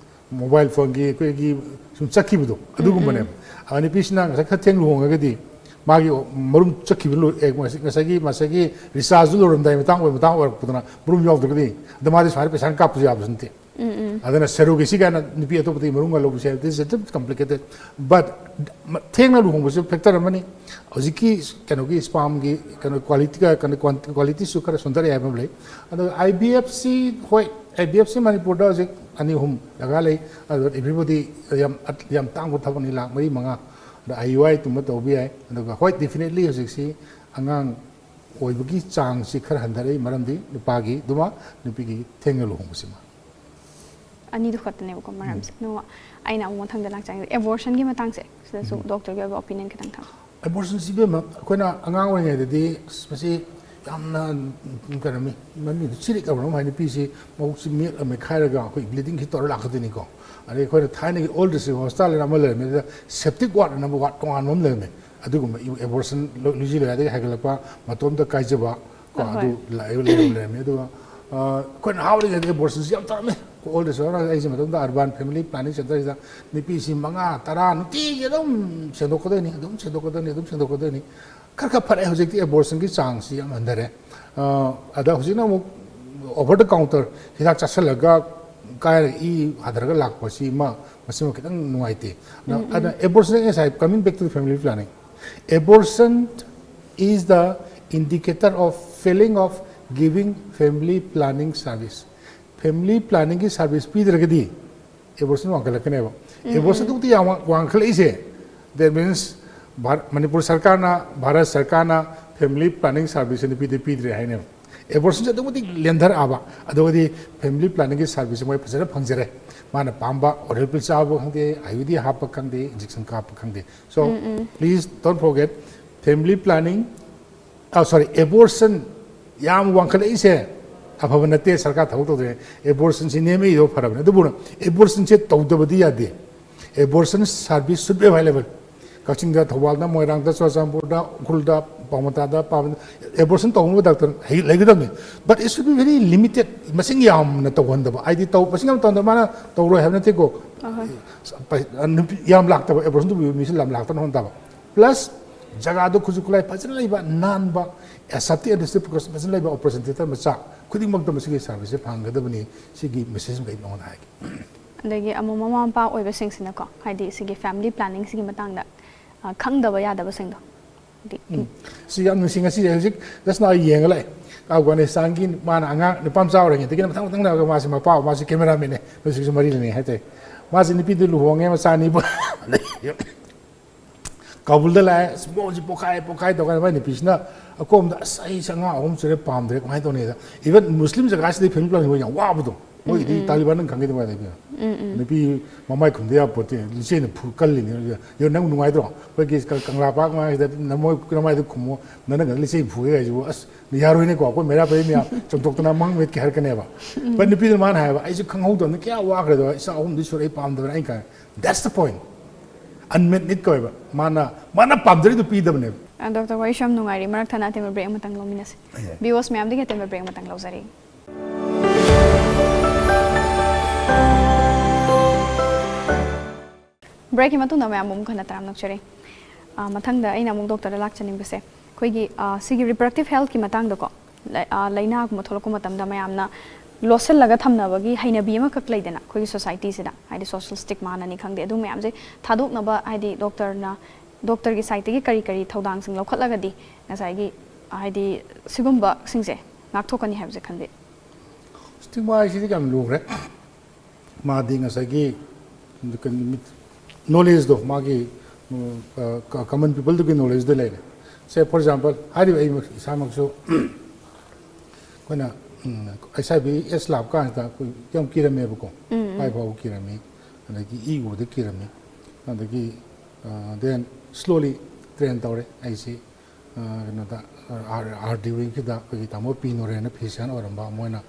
mobile phoneꯒꯤ ꯑꯩꯈꯣꯏꯒꯤ ꯁꯨꯝ ꯆꯠꯈꯤꯕꯗꯣ, ꯑꯗꯨꯒꯨꯝꯕꯅꯦꯕ꯫ ꯑꯗ ꯅꯨꯄꯤꯁꯤꯅ ꯉꯁꯥꯏ ꯈꯔ ꯊꯦꯡ ꯂꯨꯍꯣꯡꯉꯒꯗꯤ, ꯃꯥꯒꯤ ꯃꯔꯨꯝ ꯆꯠꯈꯤꯕ ꯂꯣꯏ-, ꯑꯦ, ꯉꯁꯥꯏ-, ꯉꯁꯥꯏꯒꯤ, ꯉꯁꯥꯏꯒꯤ rechargeꯁꯨ ꯂꯣꯏꯔꯝꯗꯥꯏ ꯃꯇꯥꯡ ꯑꯣꯏꯕ, ꯃꯇꯥꯡ ꯑꯣꯏꯔꯛꯄꯗꯨꯅ ꯃꯔꯨꯝ ꯌꯥꯎꯗ꯭ꯔꯒꯗꯤ, ꯑꯗ ꯃꯥꯗꯤ ꯁꯨꯃꯥꯏꯅ ꯄꯩꯁꯥ ꯀꯥꯞꯄꯁꯨ ꯌꯥꯕꯁꯨ ꯅꯠꯇꯦ꯫ ꯑꯗꯨꯅ surrogacy ꯀꯥꯏꯅ ꯅꯨꯄꯤ ꯑꯇꯣꯞꯄꯗꯒꯤ ꯃꯔꯨꯝꯒ ꯂꯧꯕꯁꯦ, this is a little complicated, but ꯃ-, ꯊꯦꯡꯅ ꯂꯨꯍꯣꯡꯕꯁꯨ factor ꯑꯃꯅꯤ꯫ ꯍꯧꯖꯤꯛꯀꯤ ꯀꯩꯅꯣꯒꯤ spermꯒꯤ ꯀꯩꯅꯣ qualityꯒ ꯀꯩꯅꯣ quan-, qualityꯁꯨ ꯈꯔ ꯁꯣꯟꯊꯔꯛꯑꯦ ꯍꯥꯏꯕ ꯑꯃ ꯂꯩ꯫ ꯑꯗꯨꯒ I V Fꯁꯤ, ꯍꯣꯏ, I V Fꯁꯤ ꯃꯅꯤꯄꯨꯔꯗ ꯍꯧꯖꯤꯛ ꯑꯅꯤ ꯑꯍꯨꯝ ꯗꯔꯀꯥꯔ ꯂꯩ꯫ ꯑꯗꯨꯒ everybody ꯌꯥꯝ ꯑꯠ-, ꯌꯥꯝ ꯇꯥꯡꯕ ꯊꯕꯛꯅꯤ, ꯂꯥꯛ ꯃꯔꯤ ꯃꯉꯥ꯫ ꯑꯗ I U I ꯇꯨꯝꯕ ꯇꯧꯕ ꯌꯥꯏ꯫ ꯑꯗꯨꯒ ꯍꯣꯏ, definitely ꯍꯧꯖꯤꯛꯁꯤ ꯑꯉꯥꯡ ꯑꯣꯏꯕꯒꯤ ꯆꯥꯡꯁꯤ ꯈꯔ ꯍꯟꯊꯔꯛꯏ, ꯃꯔꯝꯗꯤ ꯅꯨꯄꯥꯒꯤꯗꯨꯃ, ꯅꯨꯄꯤꯒꯤ ꯊꯦꯡꯅ ꯂꯨꯍꯣꯡꯕꯁꯤꯃ꯫ ꯑꯅꯤꯗꯨ ꯈꯛꯇꯅꯦꯕꯀꯣ ꯃꯔꯝꯁꯦ꯫ ꯑꯗꯨꯒ ꯑꯩꯅ ꯑꯃꯨꯛ ꯃꯊꯪꯗ ꯂꯥꯛꯆꯒꯦ, abortionꯒꯤ ꯃꯇꯥꯡꯁꯦ, ꯁꯤꯗꯁꯨ ꯗꯣꯛꯇꯔꯒꯤ ꯑꯣꯏꯕ opinion ꯈꯤꯇꯪ ꯊꯝ꯫ Abortionꯁꯤ, ꯏꯕꯦꯝꯃ, ꯑꯩꯈꯣꯏꯅ ꯑꯉꯥꯡ ꯑꯣꯏꯔꯤꯉꯩꯗꯗꯤ ꯃꯁꯤ ꯌꯥꯝꯅ ꯀꯩꯅꯣ ꯃꯤ ꯃꯃꯤꯡꯗꯨ ꯆꯤꯔꯤꯛ ꯍꯥꯏꯕ꯭ꯔ ꯀꯩꯅꯣꯝ ꯍꯥꯏꯅꯤ, ꯅꯨꯄꯤꯁꯤ ꯃꯕꯨꯛꯁꯤ ꯃꯦꯠꯂ ꯃꯦꯠꯈꯥꯏꯔꯒ ꯑꯩꯈꯣꯏ ꯕ꯭ꯂꯤꯗꯤꯡꯁꯤ ꯇꯧꯔ ꯂꯥꯛꯀꯗꯣꯏꯅꯤꯀꯣ꯫ ꯑꯗꯩ ꯑꯩꯈꯣꯏꯅ ꯊꯥꯏꯅꯒꯤ ꯑꯣꯜ ꯗꯤꯁꯇ꯭ꯔꯤꯛ ꯍꯣꯁꯄꯤꯇꯥꯜ ꯑꯅ ꯑꯃ ꯂꯩꯔꯝꯃꯤ, ꯑꯗꯨꯗ ꯁꯦꯞꯇꯤꯛ ꯋꯥꯔꯗ ꯑꯅ ꯋꯥꯔꯗ ꯇꯣꯉꯥꯟꯕ ꯑꯃ ꯂꯩꯔꯝꯃꯤ꯫ ꯑꯗꯨꯒꯨꯝꯕ ꯑꯦꯕꯣꯔꯁꯟ ꯂꯨꯖꯤ ꯂꯣꯏꯔꯥꯗꯒꯤ ꯍꯥꯏꯒꯠꯂꯛꯄ, ꯃꯇꯣꯝꯇ ꯀꯥꯏꯖꯕ ꯀꯣ, ꯍꯣꯏ, ꯍꯣꯏ꯫ ꯑꯗꯨ ꯂꯩꯔꯝ- ꯂꯩꯔꯝꯃꯤ꯫ ꯑꯗꯨꯒ ꯑ, ꯑꯩꯈꯣꯏꯅ ꯅꯍꯥ ꯑꯣꯏꯔꯤꯉꯩꯗ ꯑꯦꯕꯣꯔꯁꯟꯁꯤ ꯌꯥꯝ ꯇꯧꯔꯝꯃꯤ꯫ ꯑꯣꯜ ꯗꯤꯁꯇ꯭ꯔꯤꯛ ꯑꯩꯁꯦ ꯃꯇꯝꯗ ꯑꯔꯕꯥꯟ ꯐꯦꯃꯤꯂꯤ ꯄ꯭ꯂꯥꯅꯤꯡ ꯁꯦꯟꯇꯔꯁꯤꯗ ꯅꯨꯄꯤꯁꯤ ꯃꯉꯥ ꯇꯔꯥ ꯅꯨꯡꯇꯤꯒꯤ ꯑꯗꯨꯝ ꯁꯦꯡꯗꯣꯛꯀꯗꯣꯏꯅꯤ, ꯑꯗꯨꯝ ꯁꯦꯡꯗꯣꯛꯀꯗꯣꯏꯅꯤ, ꯑꯗꯨꯝ ꯁꯦꯡꯗꯣꯛꯀꯗꯣꯏꯅꯤ꯫ ꯈꯔ ꯈꯔ ꯐꯔꯦ, ꯍꯧꯖꯤꯛꯇꯤ ꯑꯦꯕꯣꯔꯁꯟꯒꯤ ꯆꯥꯡꯁꯤ ꯌꯥꯝ ꯍꯟꯊꯔꯦ꯫ ꯑ, ꯑꯗ ꯍꯧꯖꯤꯛꯅ ꯑꯃꯨꯛ ꯑꯣꯚꯔ ꯗ ꯀꯥꯎꯟꯇꯔ ꯍꯤꯗꯥꯛ ꯆꯥꯁꯤꯜꯂꯒ ꯀꯥꯏꯔꯒ ꯏ ꯍꯥꯊꯔꯒ ꯂꯥꯛꯄꯁꯤ ꯑꯃ, ꯃꯁꯤꯃ ꯈꯤꯇꯪ ꯅꯨꯡꯉꯥꯏꯇꯦ꯫ ꯑꯗ, ꯎꯝ, ꯎꯝ꯫ ꯑꯗ ꯑꯦꯕꯣꯔꯁꯟ, ꯉꯁꯥꯏ, coming back to the family planning, abortion is the indicator of failing of giving family planning service. Family ꯄ꯭ꯂꯥꯅꯤꯡꯒꯤ ꯁꯥꯔꯚꯤꯁ ꯄꯤꯗ꯭ꯔꯒꯗꯤ ꯑꯦꯕꯣꯔꯁꯟ ꯋꯥꯡꯈꯠꯂꯛꯀꯅꯦꯕ꯫ ꯎꯝ, ꯑꯦꯕꯣꯔꯁꯟ ꯎꯝ꯫ ꯑꯗꯨꯛꯇꯤ ꯌꯥꯝ ꯋꯥꯡ-, ꯋꯥꯡꯈꯠꯂꯛꯏꯁꯦ, that means ꯚꯥꯔ-, ꯃꯅꯤꯄꯨꯔ ꯁꯔꯀꯥꯔꯅ, ꯚꯥꯔꯠ ꯁꯔꯀꯥꯔꯅ ꯐꯦꯃꯤꯂꯤ ꯄ꯭ꯂꯥꯅꯤꯡ ꯁꯥꯔꯚꯤꯁꯁꯦ ꯅꯨꯄꯤꯗ ꯄꯤꯗ꯭ꯔꯦ ꯍꯥꯏꯅꯦꯕ꯫ ꯑꯦꯕꯣꯔꯁꯟꯁꯦ ꯑꯗꯨꯛ ꯃꯇꯤꯛ ꯂꯦꯟꯊꯔꯛꯑꯕ, ꯑꯗꯨꯒꯗꯤ ꯐꯦꯃꯤꯂꯤ ꯄ꯭ꯂꯥꯅꯤꯡꯒꯤ ꯁꯥꯔꯚꯤꯁꯁꯦ ꯃꯣꯏ ꯐꯖꯅ ꯐꯪꯖꯔꯦ꯫ ꯃꯥꯅ ꯄꯥꯝꯕ ꯑꯣꯔꯦꯜ ꯄꯤꯜ ꯆꯥꯕ ꯈꯪꯗꯦ, ꯑꯥꯏ ꯌꯨ ꯗꯤ ꯍꯥꯞꯄ ꯈꯪꯗꯦ, ꯏꯟꯖꯦꯛꯁꯟ ꯀꯥꯞꯄ ꯈꯪꯗꯦ꯫ So, um, um. Please don't forget, family planning, ꯑ, sorry, abortion ꯌꯥꯝ ꯋꯥꯡꯈꯠꯂꯛꯏꯁꯦ ꯑꯐꯕ ꯅꯠꯇꯦ, ꯁꯔꯀꯥꯔ ꯊꯕꯛ ꯇꯧꯗ꯭ꯔꯦ꯫ ꯑꯦꯕꯣꯔꯁꯟꯁꯤ ꯅꯦꯝꯃꯛꯏꯗꯣ ꯐꯔꯕꯅꯤ, ꯑꯗꯨꯕꯨ ꯑꯦꯕꯣꯔꯁꯟꯁꯦ ꯇꯧꯗꯕꯗꯤ ꯌꯥꯗꯦ꯫ Abortion service should be available. ꯀꯛꯆꯤꯡꯗ, ꯊꯧꯕꯥꯜꯗ, ꯃꯣꯏꯔꯥꯡꯗ, ꯆꯨꯔꯆꯥꯟꯄꯨꯔꯗ, ꯎꯈ꯭ꯔꯨꯜꯗ, ꯄꯥꯎꯃꯇꯥꯗ, ꯄꯥꯕꯟ-, ꯑꯦꯕꯣꯔꯁꯟ ꯇꯧꯅꯕ ꯗꯥꯛꯇꯔ ꯍꯩ-, ꯂꯩꯒꯗꯕꯅꯤ꯫ But it should be very limited. ꯃꯁꯤꯡ ꯌꯥꯝꯅ ꯇꯧꯍꯟꯗꯕ꯫ ꯍꯥꯏꯗꯤ ꯇꯧ-, ꯃꯁꯤꯡ ꯌꯥꯝ ꯇꯧꯍꯟꯗꯕ ꯃꯥꯅ ꯇꯧꯔꯣꯏ ꯍꯥꯏꯕ ꯅꯠꯇꯦꯀꯣ꯫ ꯑꯍꯣꯏ꯫ ꯄꯩ-, ꯅꯨꯄꯤ ꯌꯥꯝ ꯂꯥꯛꯇꯕ, ꯑꯦꯕꯣꯔꯁꯟ ꯇꯧꯕꯤꯕ ꯃꯤꯁꯦ ꯌꯥꯝ ꯂꯥꯛꯇꯅ ꯍꯣꯠꯅꯕ ꯇꯥꯕ꯫ Plus, ꯖꯒꯥꯗꯣ ꯈꯨꯠꯁꯨ ꯈꯨꯠꯂꯥꯏ ꯐꯖꯅ ꯂꯩꯕ, ꯅꯥꯟꯕ, safety and district ꯐꯖꯅ ꯂꯩꯕ, ꯑꯣꯄꯔꯦꯁꯟ ꯊꯤꯌꯦꯇꯔ ꯃꯆꯥ ꯈꯨꯗꯤꯡꯃꯛꯇ ꯃꯁꯤꯒꯤ ꯁꯥꯔꯚꯤꯁꯁꯦ ꯐꯪꯒꯗꯕꯅꯤ꯫ ꯁꯤꯒꯤ ꯃꯦꯁꯦꯖ ꯃꯈꯩ ꯅꯉꯣꯟꯗ ꯍꯥꯏꯒꯦ꯫ ꯑꯗꯒꯤ ꯑꯃꯨꯛ ꯃꯃꯥ ꯃꯄꯥ ꯑꯣꯏꯕꯁꯤꯡꯁꯤꯅꯀꯣ, ꯍꯥꯏꯗꯤ ꯁꯤꯒꯤ ꯐꯦꯃꯤꯂꯤ ꯄ꯭ꯂꯥꯅꯤꯡꯁꯤꯒꯤ ꯃꯇꯥꯡꯗ, ꯑ, ꯈꯪꯗꯕ ꯌꯥꯗꯕꯁꯤꯡꯗꯣ, ꯍꯥꯏꯗꯤ, ꯎꯝ꯫ ꯁꯤ ꯌꯥꯝ ꯅꯨꯡꯁꯤ, ꯉꯁꯤꯁꯦ ꯍꯧꯖꯤꯛ just now ꯑꯩ ꯌꯦꯡꯉ ꯂꯥꯛꯑꯦ꯫ ꯑꯐꯒꯥꯅꯤꯁꯇꯥꯟꯒꯤ ꯃꯥꯅ ꯑꯉꯥꯡ ꯅꯨꯄꯥ ꯃꯆꯥ ꯑꯣꯏꯔꯤꯉꯩꯗꯒꯤ ꯃꯊꯪ ꯃꯊꯪ ꯅꯥꯏꯔꯒ ꯃꯥꯁꯦ ꯃꯄꯥ, ꯃꯥꯁꯦ ꯀꯦꯃꯦꯔꯥꯃꯦꯟꯅꯦ, ꯍꯧꯖꯤꯛꯁꯨ ꯃꯔꯤ ꯂꯩꯅꯩ ꯍꯥꯏꯇꯥꯔꯦ꯫ ꯃꯥꯁꯦ ꯅꯨꯄꯤꯗꯨ ꯂꯨꯍꯣꯡꯉꯦ, ꯃꯆꯥ ꯑꯅꯤ ꯄꯣꯛ-, ꯀꯥꯕꯨꯜꯗ ꯂꯥꯛꯑꯦ, ꯑꯁ, ꯃꯣꯟꯁꯤ ꯄꯣꯛꯈꯥꯏ ꯄꯣꯛꯈꯥꯏ ꯇꯧꯀꯥꯟꯗ ꯃꯥꯏ ꯅꯨꯄꯤꯁꯤꯅ ꯑꯀꯣꯝꯗ, "ꯑꯁ, ꯑꯩꯁꯦ ꯑꯉꯥꯡ ꯑꯍꯨꯝ ꯁꯨꯔꯦ, ꯄꯥꯝꯗ꯭ꯔꯦ, ꯀꯃꯥꯏꯅ ꯇꯧꯅꯤꯗ?" Even ꯃꯨꯁꯂꯤꯝ ꯖꯒꯥꯁꯤꯗꯤ ꯐꯦꯃꯤꯂꯤ ꯄ꯭ꯂꯥꯅꯤꯡ ꯌꯥꯝ ꯋꯥꯕꯗꯣ꯫ ꯃꯣꯏꯒꯤꯗꯤ ꯇꯥꯂꯤꯕꯥꯟ ꯅꯪ ꯈꯪꯒꯦ ꯑꯗꯨꯃꯥꯏꯅ ꯇꯧꯕꯤꯔꯣ꯫ ꯅꯨꯄꯤ ꯃꯃꯥꯏ ꯈꯨꯝꯗ ꯌꯥꯕ ꯄꯣꯠꯇꯦ, ꯂꯤꯆꯦꯅ ꯐꯨ ꯀꯜꯂꯤꯅꯦ꯫ ꯌꯣ, ꯅꯪ ꯅꯨꯡꯉꯥꯏꯗ꯭ꯔꯣ? ꯑꯩꯈꯣꯏꯒꯤ ꯀ-, ꯀꯪꯂꯥ ꯄꯥꯛ ꯃꯌꯥꯏꯁꯤꯗ ꯅꯃꯣꯏ ꯅꯃꯥꯏꯗ ꯈꯨꯝꯃꯣ, ꯅꯪ ꯅꯪ ꯂꯤꯆꯦ ꯐꯨꯒꯦ ꯍꯥꯏꯁꯤꯕꯨ, ꯑꯁ, ꯌꯥꯔꯣꯏꯅꯦꯀꯣ꯫ ꯑꯩꯈꯣꯏ ꯃꯩꯔꯥ ꯄꯥꯏꯕꯤ ꯃꯌꯥꯝ ꯆꯣꯡꯊꯣꯛꯇꯅ ꯃꯪ ꯃꯤꯠꯀꯦ ꯍꯥꯏꯔꯛꯀꯅꯦꯕ꯫ But ꯅꯨꯄꯤꯗꯨꯅ ꯃꯥꯅ ꯍꯥꯏꯕ, "ꯑꯩꯁꯨ ꯈꯪꯍꯧꯗꯕꯅ ꯀꯌꯥ ꯋꯥꯈ꯭ꯔꯦꯗꯣ, ꯏꯆꯥ ꯑꯍꯨꯝꯗꯤ ꯁꯨꯔꯦ, ꯑꯩ ꯄꯥꯝꯗꯕꯅ", ꯑꯩꯅ ꯈꯪꯉꯦ꯫ That's the point. Unmet need ꯀꯧꯋꯦꯕ꯫ ꯃꯥꯅ, ꯃꯥꯅ ꯄꯥꯝꯖꯔꯤꯗꯨ ꯄꯤꯗꯕꯅꯦꯕ꯫ ꯑ, ꯗꯣꯛꯇꯔ, ꯋꯥꯔꯤꯁꯨ ꯌꯥꯝ ꯅꯨꯡꯉꯥꯏꯔꯤ꯫ ꯃꯔꯛ ꯊꯠꯅ ꯑꯇꯦꯟꯕ break ꯑꯃꯇꯪ ꯂꯧꯃꯤꯟꯅꯁꯤ꯫ ꯌꯥꯏ꯫ Viewers ꯃꯌꯥꯝꯗꯒꯤ ꯑꯇꯦꯟꯕ break ꯑꯃꯇꯪ ꯂꯧꯖꯔꯤ꯫ Breakꯀꯤ ꯃꯇꯨꯡꯗ ꯃꯌꯥꯝꯕꯨ ꯑꯃꯨꯛ ꯍꯟꯅ ꯇꯔꯥꯝꯅ ꯑꯣꯛꯆꯔꯤ꯫ ꯑ, ꯃꯊꯪꯗ ꯑꯩꯅ ꯑꯃꯨꯛ ꯗꯣꯛꯇꯔꯗ ꯂꯥꯛꯆꯅꯤꯡꯕꯁꯦ, ꯑꯩꯈꯣꯏꯒꯤ, ꯑ, ꯁꯤꯒꯤ reproductive healthꯀꯤ ꯃꯇꯥꯡꯗꯀꯣ, ꯂ-, ꯑ, ꯂꯥꯏꯅꯥꯒꯨꯝꯕ ꯊꯣꯛꯂꯛꯄ ꯃꯇꯝꯗ ꯃꯌꯥꯝꯅ ꯂꯣꯠꯁꯤꯜꯂꯒ ꯊꯝꯅꯕꯒꯤ ꯍꯩꯅꯕꯤ ꯑꯃꯈꯛ ꯂꯩꯗꯅ, ꯑꯩꯈꯣꯏꯒꯤ societyꯁꯤꯗ, ꯍꯥꯏꯗꯤ social stigmaꯅꯅꯤ ꯈꯪꯗꯦ, ꯑꯗꯨ ꯃꯌꯥꯝꯁꯦ ꯊꯥꯗꯣꯛꯅꯕ, ꯍꯥꯏꯗꯤ ꯗꯣꯛꯇꯔꯅ, ꯗꯣꯛꯇꯔꯒꯤ sideꯇꯒꯤ ꯀꯔꯤ ꯀꯔꯤ ꯊꯧꯗꯥꯡꯁꯤꯡ ꯂꯧꯈꯠꯂꯒꯗꯤ ꯉꯁꯥꯏꯒꯤ, ꯑ, ꯍꯥꯏꯗꯤ ꯁꯤꯒꯨꯝꯕꯁꯤꯡꯁꯦ ꯉꯥꯛꯊꯣꯛꯀꯅꯤ ꯍꯥꯏꯕꯁꯦ ꯈꯟꯕꯤ? Stigma ꯍꯥꯏꯁꯤꯗꯤ ꯌꯥꯝ ꯂꯨꯈ꯭ꯔꯦ꯫ ꯃꯥꯗꯤ ꯉꯁꯥꯏꯒꯤ knowledgeꯗꯣ, ꯃꯥꯒꯤ, ꯎꯝ, ꯑ, ꯀ-, common peopleꯗꯨꯒꯤ knowledgeꯗ ꯂꯩꯔꯦ꯫ Say, for example, ꯍꯥꯏꯔꯤꯕ ꯑꯩ ꯏꯁꯥꯃꯛꯁꯨ ꯑꯩꯈꯣꯏꯅ, ꯎꯝ, HIV AIDS ꯂꯥꯛꯄ ꯀꯥꯟꯁꯤꯗ ꯑꯩꯈꯣꯏ ꯌꯥꯝ ꯀꯤꯔꯝꯃꯦꯕꯀꯣ꯫ ꯎꯝ, ꯎꯝ꯫ ꯃꯥꯏ ꯐꯥꯎꯕ ꯀꯤꯔꯝꯃꯤ, ꯑꯗꯒꯤ ꯏ ꯎꯕꯗ ꯀꯤꯔꯝꯃꯤ, ꯑꯗꯒꯤ, ꯑ, then slowly train ꯇꯧꯔꯦ ꯑꯩꯁꯤ꯫ ꯑ, ꯀꯩꯅꯣꯗ, ꯑ, R-, RDUꯒꯤꯗ ꯑꯩꯈꯣꯏꯒꯤ ꯇꯥꯃꯣ ꯄꯤ ꯅꯣꯔꯦꯟꯅ physician ꯑꯣꯏꯔꯝꯕ, ꯃꯣꯏꯅ,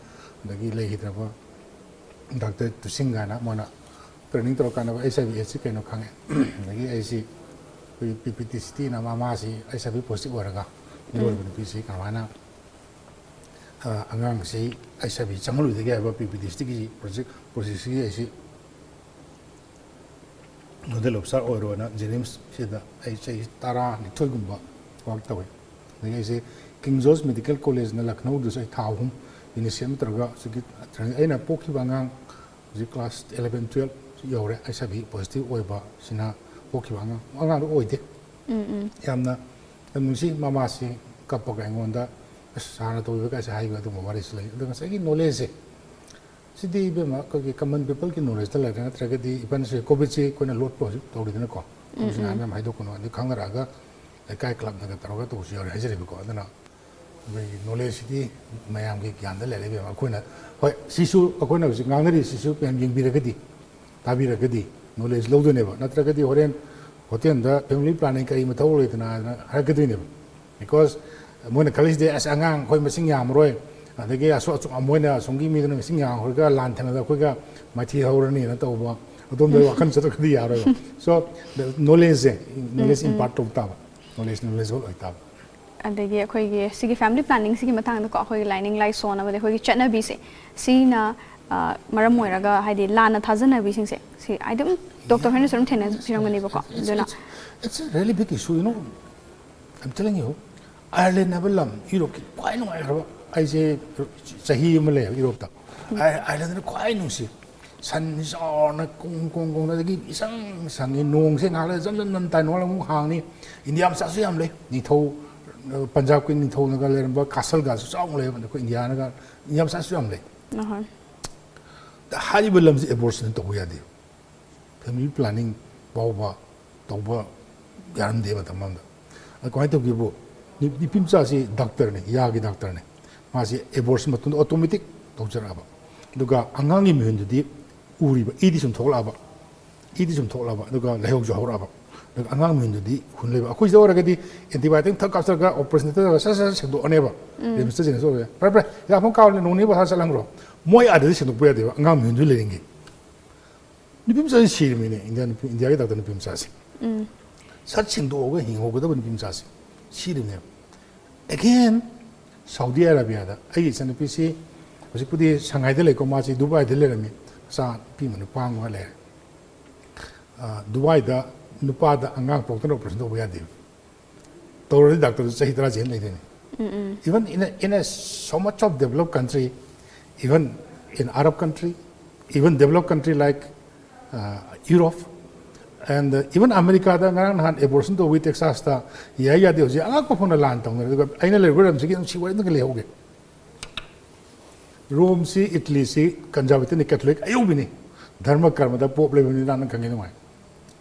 ꯑꯗꯒꯤ ꯂꯩꯈꯤꯗ꯭ꯔꯕ ꯗꯥꯛꯇꯔ ꯇꯨꯁꯤꯡ ꯀꯥꯏꯅ ꯃꯣꯏꯅ training ꯇꯧꯔꯀꯥꯟꯗ HIV AIDS ꯁꯤ ꯀꯩꯅꯣ ꯈꯪꯉꯦ꯫ ꯑꯗꯒꯤ ꯑꯩꯁꯤ ꯑꯩꯈꯣꯏꯒꯤ PPTCTꯅ ꯃꯃꯥꯁꯤ HIV positive ꯑꯣꯏꯔꯒ ꯃꯤꯑꯣꯏꯕ ꯅꯨꯄꯤꯁꯤ ꯀꯃꯥꯏꯅ, ꯑ, ꯑꯉꯥꯡꯁꯤ HIV ꯆꯪꯍꯜꯂꯣꯏꯗꯒꯦ ꯍꯥꯏꯕ PPTCTꯒꯤ project, processꯀꯤ ꯑꯩꯁꯤ nodal officer ꯑꯣꯏꯔꯣꯅ JNIMSꯁꯤꯗ ꯑꯩ ꯆꯍꯤ ꯇꯔꯥꯅꯤꯊꯣꯏꯒꯨꯝꯕ work ꯇꯧꯏ꯫ ꯑꯗꯒꯤ ꯑꯩꯁꯦ King George Medical Collegeꯅ ꯂꯈꯅꯧꯗꯁꯨ ꯑꯩ ꯊꯥ ꯑꯍꯨꯝ UNICEF ꯇꯧꯔꯒ ꯍꯧꯖꯤꯛꯀꯤ training, ꯑꯩꯅ ꯄꯣꯛꯈꯤꯕ ꯑꯉꯥꯡ ꯍꯧꯖꯤꯛ class eleven, twelve ꯌꯧꯔꯦ, HIV positive ꯑꯣꯏꯕꯁꯤꯅ ꯄꯣꯛꯈꯤꯕ ꯑꯉꯥꯡ, ꯑꯉꯥꯡꯗꯣ ꯑꯣꯏꯗꯦ꯫ ꯎꯝ, ꯎꯝ꯫ ꯌꯥꯝꯅ ꯌꯥꯝ ꯅꯨꯡꯁꯤ, ꯃꯃꯥꯁꯤ ꯀꯞꯄꯒ ꯑꯩꯉꯣꯟꯗ, "ꯑꯁ, ꯁꯥꯔꯅ ꯇꯧꯕꯤꯕ ꯀꯥꯏꯁꯦ" ꯍꯥꯏꯕ ꯑꯗꯨꯒꯨꯝꯕ ꯋꯥꯔꯤꯁꯨ ꯂꯩ꯫ ꯑꯗꯣ ꯉꯁꯥꯏꯒꯤ knowledgeꯁꯦ, ꯁꯤꯗꯤ ꯏꯕꯦꯝꯃ ꯑꯩꯈꯣꯏꯒꯤ common peopleꯒꯤ knowledgeꯇ ꯂꯩꯔꯦ, ꯅꯠꯇ꯭ꯔꯒꯗꯤ even ꯁꯤ COVIDꯁꯤ ꯑꯩꯈꯣꯏꯅ ꯂꯣꯠꯄ ꯍꯧꯖꯤꯛ ꯇꯧꯔꯤꯗꯅꯀꯣ꯫ ꯎꯝ, ꯍꯧꯖꯤꯛ ꯎꯝ꯫ ꯃꯌꯥꯝ ꯍꯥꯏꯗꯣꯛꯀꯅꯨ, ꯑꯗꯨ ꯈꯪꯅꯔꯛꯑꯒ ꯂꯩꯀꯥꯏ clubꯅꯒ ꯇꯧꯔꯒ ꯇꯧꯕꯁꯨ ꯌꯥꯎꯔꯦ ꯍꯥꯏꯖꯔꯤꯕꯀꯣ꯫ ꯑꯗꯨꯅ ꯑꯩꯈꯣꯏꯒꯤ ꯅꯣꯂꯦꯖꯁꯤꯗꯤ ꯃꯌꯥꯝꯒꯤ ꯒ꯭ꯌꯥꯟꯗ ꯂꯩꯔꯦ ꯏꯕꯦꯝꯃ꯫ ꯑꯩꯈꯣꯏꯅ, ꯍꯣꯏ, ꯁꯤꯁꯨ ꯑꯩꯈꯣꯏꯅ ꯍꯧꯖꯤꯛ ꯉꯥꯡꯅꯔꯤꯁꯤꯁꯨ ꯃꯌꯥꯝ ꯌꯦꯡꯕꯤꯔꯒꯗꯤ, ꯇꯥꯕꯤꯔꯒꯗꯤ ꯅꯣꯂꯦꯖ ꯂꯧꯗꯣꯏꯅꯦꯕ꯫ ꯅꯠꯇ꯭ꯔꯒꯗꯤ ꯍꯣꯔꯦꯟ ꯍꯣꯇꯦꯜꯗ ꯐꯦꯃꯤꯂꯤ ꯄ꯭ꯂꯥꯅꯤꯡ ꯀꯔꯤ ꯃꯊꯧ ꯂꯩꯗꯅ ꯍꯥꯏꯔꯛꯀꯗꯣꯏꯅꯦꯕ꯫ ꯕꯤꯀꯣꯁ ꯃꯣꯏꯅ ꯈꯜꯂꯤꯁꯤꯗꯤ, "ꯑꯁ, ꯑꯉꯥꯡ ꯑꯩꯈꯣꯏ ꯃꯁꯤꯡ ꯌꯥꯝꯃꯔꯣꯏ, ꯑꯗꯒꯤ ꯑꯁꯣ-, ꯑꯁꯣ-, ꯃꯣꯏꯅ ꯑꯁꯣꯝꯒꯤ ꯃꯤꯗꯨꯅ ꯃꯁꯤꯡ ꯌꯥꯝꯈ꯭ꯔꯒ ꯂꯥꯟ ꯊꯦꯡꯅꯗ ꯑꯩꯈꯣꯏꯒ ꯃꯥꯏꯊꯤ ꯍꯧꯔꯅꯤꯅ" ꯇꯧꯕ, ꯑꯗꯣꯝꯗ ꯋꯥꯈꯜ ꯆꯠꯊꯣꯛꯈ꯭ꯔꯗꯤ ꯌꯥꯔꯣꯏꯕ꯫ ꯁꯣ ꯅꯣꯂꯦꯖꯁꯦ, ꯅꯣꯂꯦꯖ ꯏꯝꯄꯥꯔꯠ ꯇꯧꯕ ꯇꯥꯕ, ꯅꯣꯂꯦꯖ ꯅꯣꯂꯦꯖ ꯑꯣꯏ ꯇꯥꯕ꯫ ꯑꯗꯒꯤ ꯑꯩꯈꯣꯏꯒꯤ ꯁꯤꯒꯤ ꯐꯦꯃꯤꯂꯤ ꯄ꯭ꯂꯥꯅꯤꯡꯁꯤꯒꯤ ꯃꯇꯥꯡꯗꯀꯣ, ꯑꯩꯈꯣꯏꯒꯤ ꯂꯥꯏꯅꯤꯡ ꯂꯥꯏꯁꯣꯟ ꯑꯃꯗꯤ ꯑꯩꯈꯣꯏꯒꯤ ꯆꯠꯅꯕꯤꯁꯦ, ꯁꯤꯅ ꯑ, ꯃꯔꯝ ꯑꯣꯏꯔꯒ, ꯍꯥꯏꯗꯤ ꯂꯥꯟꯅ ꯊꯥꯖꯅꯕꯤꯁꯤꯡꯁꯦ, ꯁꯤ ꯍꯥꯏꯗꯤ ꯑꯗꯨꯝ ꯗꯣꯛꯇꯔ ꯍꯣꯏꯅꯁꯨ ꯑꯗꯨꯝ ꯊꯦꯡꯅꯕꯤꯔꯝꯒꯅꯦꯕꯀꯣ꯫ ꯑꯗꯨꯅ It's a really big issue, you know. I'm telling you, Ireland ꯍꯥꯏꯕ ꯂꯝ, ꯌꯨꯔꯣꯞꯀꯤ ꯈ꯭ꯋꯥꯏ ꯅꯨꯡꯉꯥꯏꯈ꯭ꯔꯕ, ꯑꯩꯁꯦ ꯆꯍꯤ ꯑꯃ ꯂꯩ ꯌꯨꯔꯣꯞꯇ꯫ ꯑꯥꯌꯔꯂꯦꯟꯗꯅ ꯈ꯭ꯋꯥꯏ ꯅꯨꯡꯁꯤ꯫ ꯁꯟꯁꯤ ꯆꯥꯎꯅ ꯀꯣꯡ ꯀꯣꯡ ꯀꯣꯡ, ꯑꯗꯒꯤ ꯏꯁꯪ ꯁꯪꯉꯤ, ꯅꯣꯡꯁꯦ ꯉꯥꯏꯍꯥꯛ ꯂꯩꯔ ꯖꯝ ꯖꯝ ꯖꯝ ꯇꯥꯏ, ꯅꯣꯡ ꯑꯃꯨꯛ ꯍꯥꯡꯅꯤ꯫ ꯏꯟꯗꯤꯌꯥ ꯃꯆꯥꯁꯨ ꯌꯥꯝ ꯂꯩ, ꯅꯤꯡꯊꯧ, ꯄꯟꯖꯥꯕꯀꯤ ꯅꯤꯡꯊꯧꯅꯒ ꯂꯩꯔꯝꯕ ꯀꯥꯁꯜꯒꯁꯨ ꯆꯥꯎꯅ ꯂꯩ꯫ ꯑꯩꯈꯣꯏ ꯏꯟꯗꯤꯌꯥꯅꯒ, ꯏꯟꯗꯤꯌꯥ ꯃꯆꯥꯁꯨ ꯌꯥꯝ ꯂꯩ꯫ ꯑꯍꯣꯏ꯫ ꯍꯥꯏꯔꯤꯕ ꯂꯝꯁꯤ ꯑꯦꯕꯣꯔꯁꯟ ꯇꯧꯕ ꯌꯥꯗꯦ꯫ ꯐꯦꯃꯤꯂꯤ ꯄ꯭ꯂꯥꯅꯤꯡ ꯐꯥꯎꯕ ꯇꯧꯕ ꯌꯥꯔꯝꯗꯦ ꯃꯇꯝ ꯑꯃꯗ꯫ ꯑꯗ ꯀꯃꯥꯏꯅ ꯇꯧꯒꯦꯕꯨ, ꯅꯨ-, ꯅꯨꯄꯤ ꯃꯆꯥꯁꯤ ꯗꯥꯛꯇꯔꯅꯤ, ꯌꯥꯒꯤ ꯗꯥꯛꯇꯔꯅꯤ꯫ ꯃꯥꯁꯤ ꯑꯦꯕꯣꯔꯁꯟ ꯃꯇꯨꯡꯗ ꯑꯣꯇꯣꯃꯦꯇꯤꯛ ꯇꯧꯖꯔꯛꯑꯕ꯫ ꯑꯗꯨꯒ ꯑꯉꯥꯡꯒꯤ ꯃꯌꯨꯝꯗꯨꯗꯤ ꯎꯔꯤꯕ, ꯏꯗꯤ ꯁꯨꯝ ꯊꯣꯛꯂꯛꯑꯕ, ꯏꯗꯤ ꯁꯨꯝ ꯊꯣꯛꯂꯛꯑꯕ, ꯑꯗꯨꯒ ꯂꯥꯏꯍꯧꯁꯨ ꯍꯧꯔꯛꯑꯕ꯫ ꯑꯗꯨꯒ ꯑꯉꯥꯡ ꯃꯌꯨꯝꯗꯨꯗꯤ ꯍꯨꯟ ꯂꯩꯕ꯫ ꯑꯩꯈꯣꯏꯁꯤꯗ ꯑꯣꯏꯔꯒꯗꯤ ꯑꯦꯟꯇꯤꯕꯥꯌꯣꯇꯤꯛ ꯊꯛ ꯀꯥꯞꯆꯔꯒ ꯑꯣꯄꯔꯦꯁꯟ ꯊꯛꯆꯔꯒ ꯁꯠ ꯁꯠ ꯁꯠ ꯁꯦꯡꯗꯣꯛꯑꯅꯦꯕ꯫ ꯔꯤꯝꯁꯇ ꯖꯦꯅꯤꯁ ꯑꯣꯏꯔꯒ, "ꯐꯔꯦ, ꯐꯔꯦ, ꯌꯥꯐꯝ ꯀꯥꯎꯔꯅꯤ, ꯅꯣꯡ ꯅꯤꯅꯤ ꯄꯣꯊꯥ ꯆꯠꯂꯝꯈ꯭ꯔꯣ"꯫ ꯃꯣꯏ ꯑꯥꯗꯗꯤ ꯁꯦꯡꯗꯣꯛꯄ ꯌꯥꯗꯦꯕ, ꯑꯉꯥꯡ ꯃꯌꯨꯝꯗꯨ ꯂꯩꯔꯤꯉꯩ꯫ ꯅꯨꯄꯤ ꯃꯆꯥꯁꯤ ꯁꯤꯔꯤꯃꯤꯅꯦ, ꯏꯟꯗꯤꯌꯥ ꯅꯨꯄꯤ, ꯏꯟꯗꯤꯌꯥꯒꯤ ꯗꯥꯛꯇꯔ ꯅꯨꯄꯤ ꯃꯆꯥꯁꯦ꯫ ꯁꯠ ꯁꯦꯡꯗꯣꯛꯑꯒ ꯍꯤꯡꯍꯧꯒꯗꯕ ꯅꯨꯄꯤ ꯃꯆꯥꯁꯦ ꯁꯤꯔꯤꯃꯤꯅꯦꯕ꯫ ꯑꯦꯒꯦꯟ, ꯁꯥꯎꯗꯤ ꯑꯔꯥꯕꯤꯌꯥꯗ ꯑꯩꯒꯤ ꯏꯆꯟꯅꯨꯄꯤꯁꯤ ꯍꯧꯖꯤꯛꯄꯨꯗꯤ ꯁꯪꯍꯥꯏꯗ ꯂꯩꯀꯣ, ꯃꯥꯁꯤ ꯗꯨꯕꯥꯏꯗ ꯂꯩꯔꯝꯃꯤ꯫ ꯃꯆꯥ ꯅꯨꯄꯤ ꯑꯃ ꯅꯨꯄꯥ ꯑꯃꯒ ꯂꯩꯔꯦ꯫ ꯑ, ꯗꯨꯕꯥꯏꯗ ꯅꯨꯄꯥꯗ ꯑꯉꯥꯡ ꯄꯣꯛꯇꯅ ꯑꯣꯄꯔꯦꯁꯟ ꯇꯧꯕ ꯌꯥꯗꯦꯕ꯫ ꯇꯧꯔꯗꯤ ꯗꯥꯛꯇꯔꯗꯨ ꯆꯍꯤ ꯇꯔꯥ ꯖꯦꯜ ꯂꯩꯗꯣꯏꯅꯤ꯫ Even in a, in a so much of developed country, even in Arab country, even developed country like, uh, Europe, and, uh, even Americaꯗ ꯉꯔꯥꯡ ꯅꯍꯥꯟ ꯑꯦꯕꯣꯔꯁꯟ ꯇꯧꯕꯒꯤ ꯇꯦꯛꯁꯥꯁꯇ ꯌꯥꯏ ꯌꯥꯗꯦ ꯍꯧꯖꯤꯛ ꯑꯉꯛꯄ ꯐꯪꯅ ꯂꯥꯟ ꯇꯧꯅꯔꯦ꯫ ꯑꯗꯨꯒ ꯑꯩꯅ ꯂꯩꯔꯤꯕ ꯂꯝꯁꯤꯒꯤ ꯑꯗꯨꯝ ꯁꯤ ꯋꯥꯔꯤ ꯑꯝꯇꯪ ꯂꯩꯍꯧꯒꯦ꯫ ꯔꯣꯝꯁꯤ, ꯏꯠꯂꯤꯁꯤ ꯀꯟꯖꯥꯕꯤꯇꯅꯤ, ꯀꯦꯊꯣꯂꯤꯛ ꯑꯌꯧꯕꯤꯅꯤ꯫ ꯙꯔꯃ ꯀꯔꯃꯗ ꯄꯣꯞ ꯂꯩꯕꯅꯤꯅ ꯅꯪ ꯈꯪꯉꯤ ꯅꯨꯡꯉꯥꯏ꯫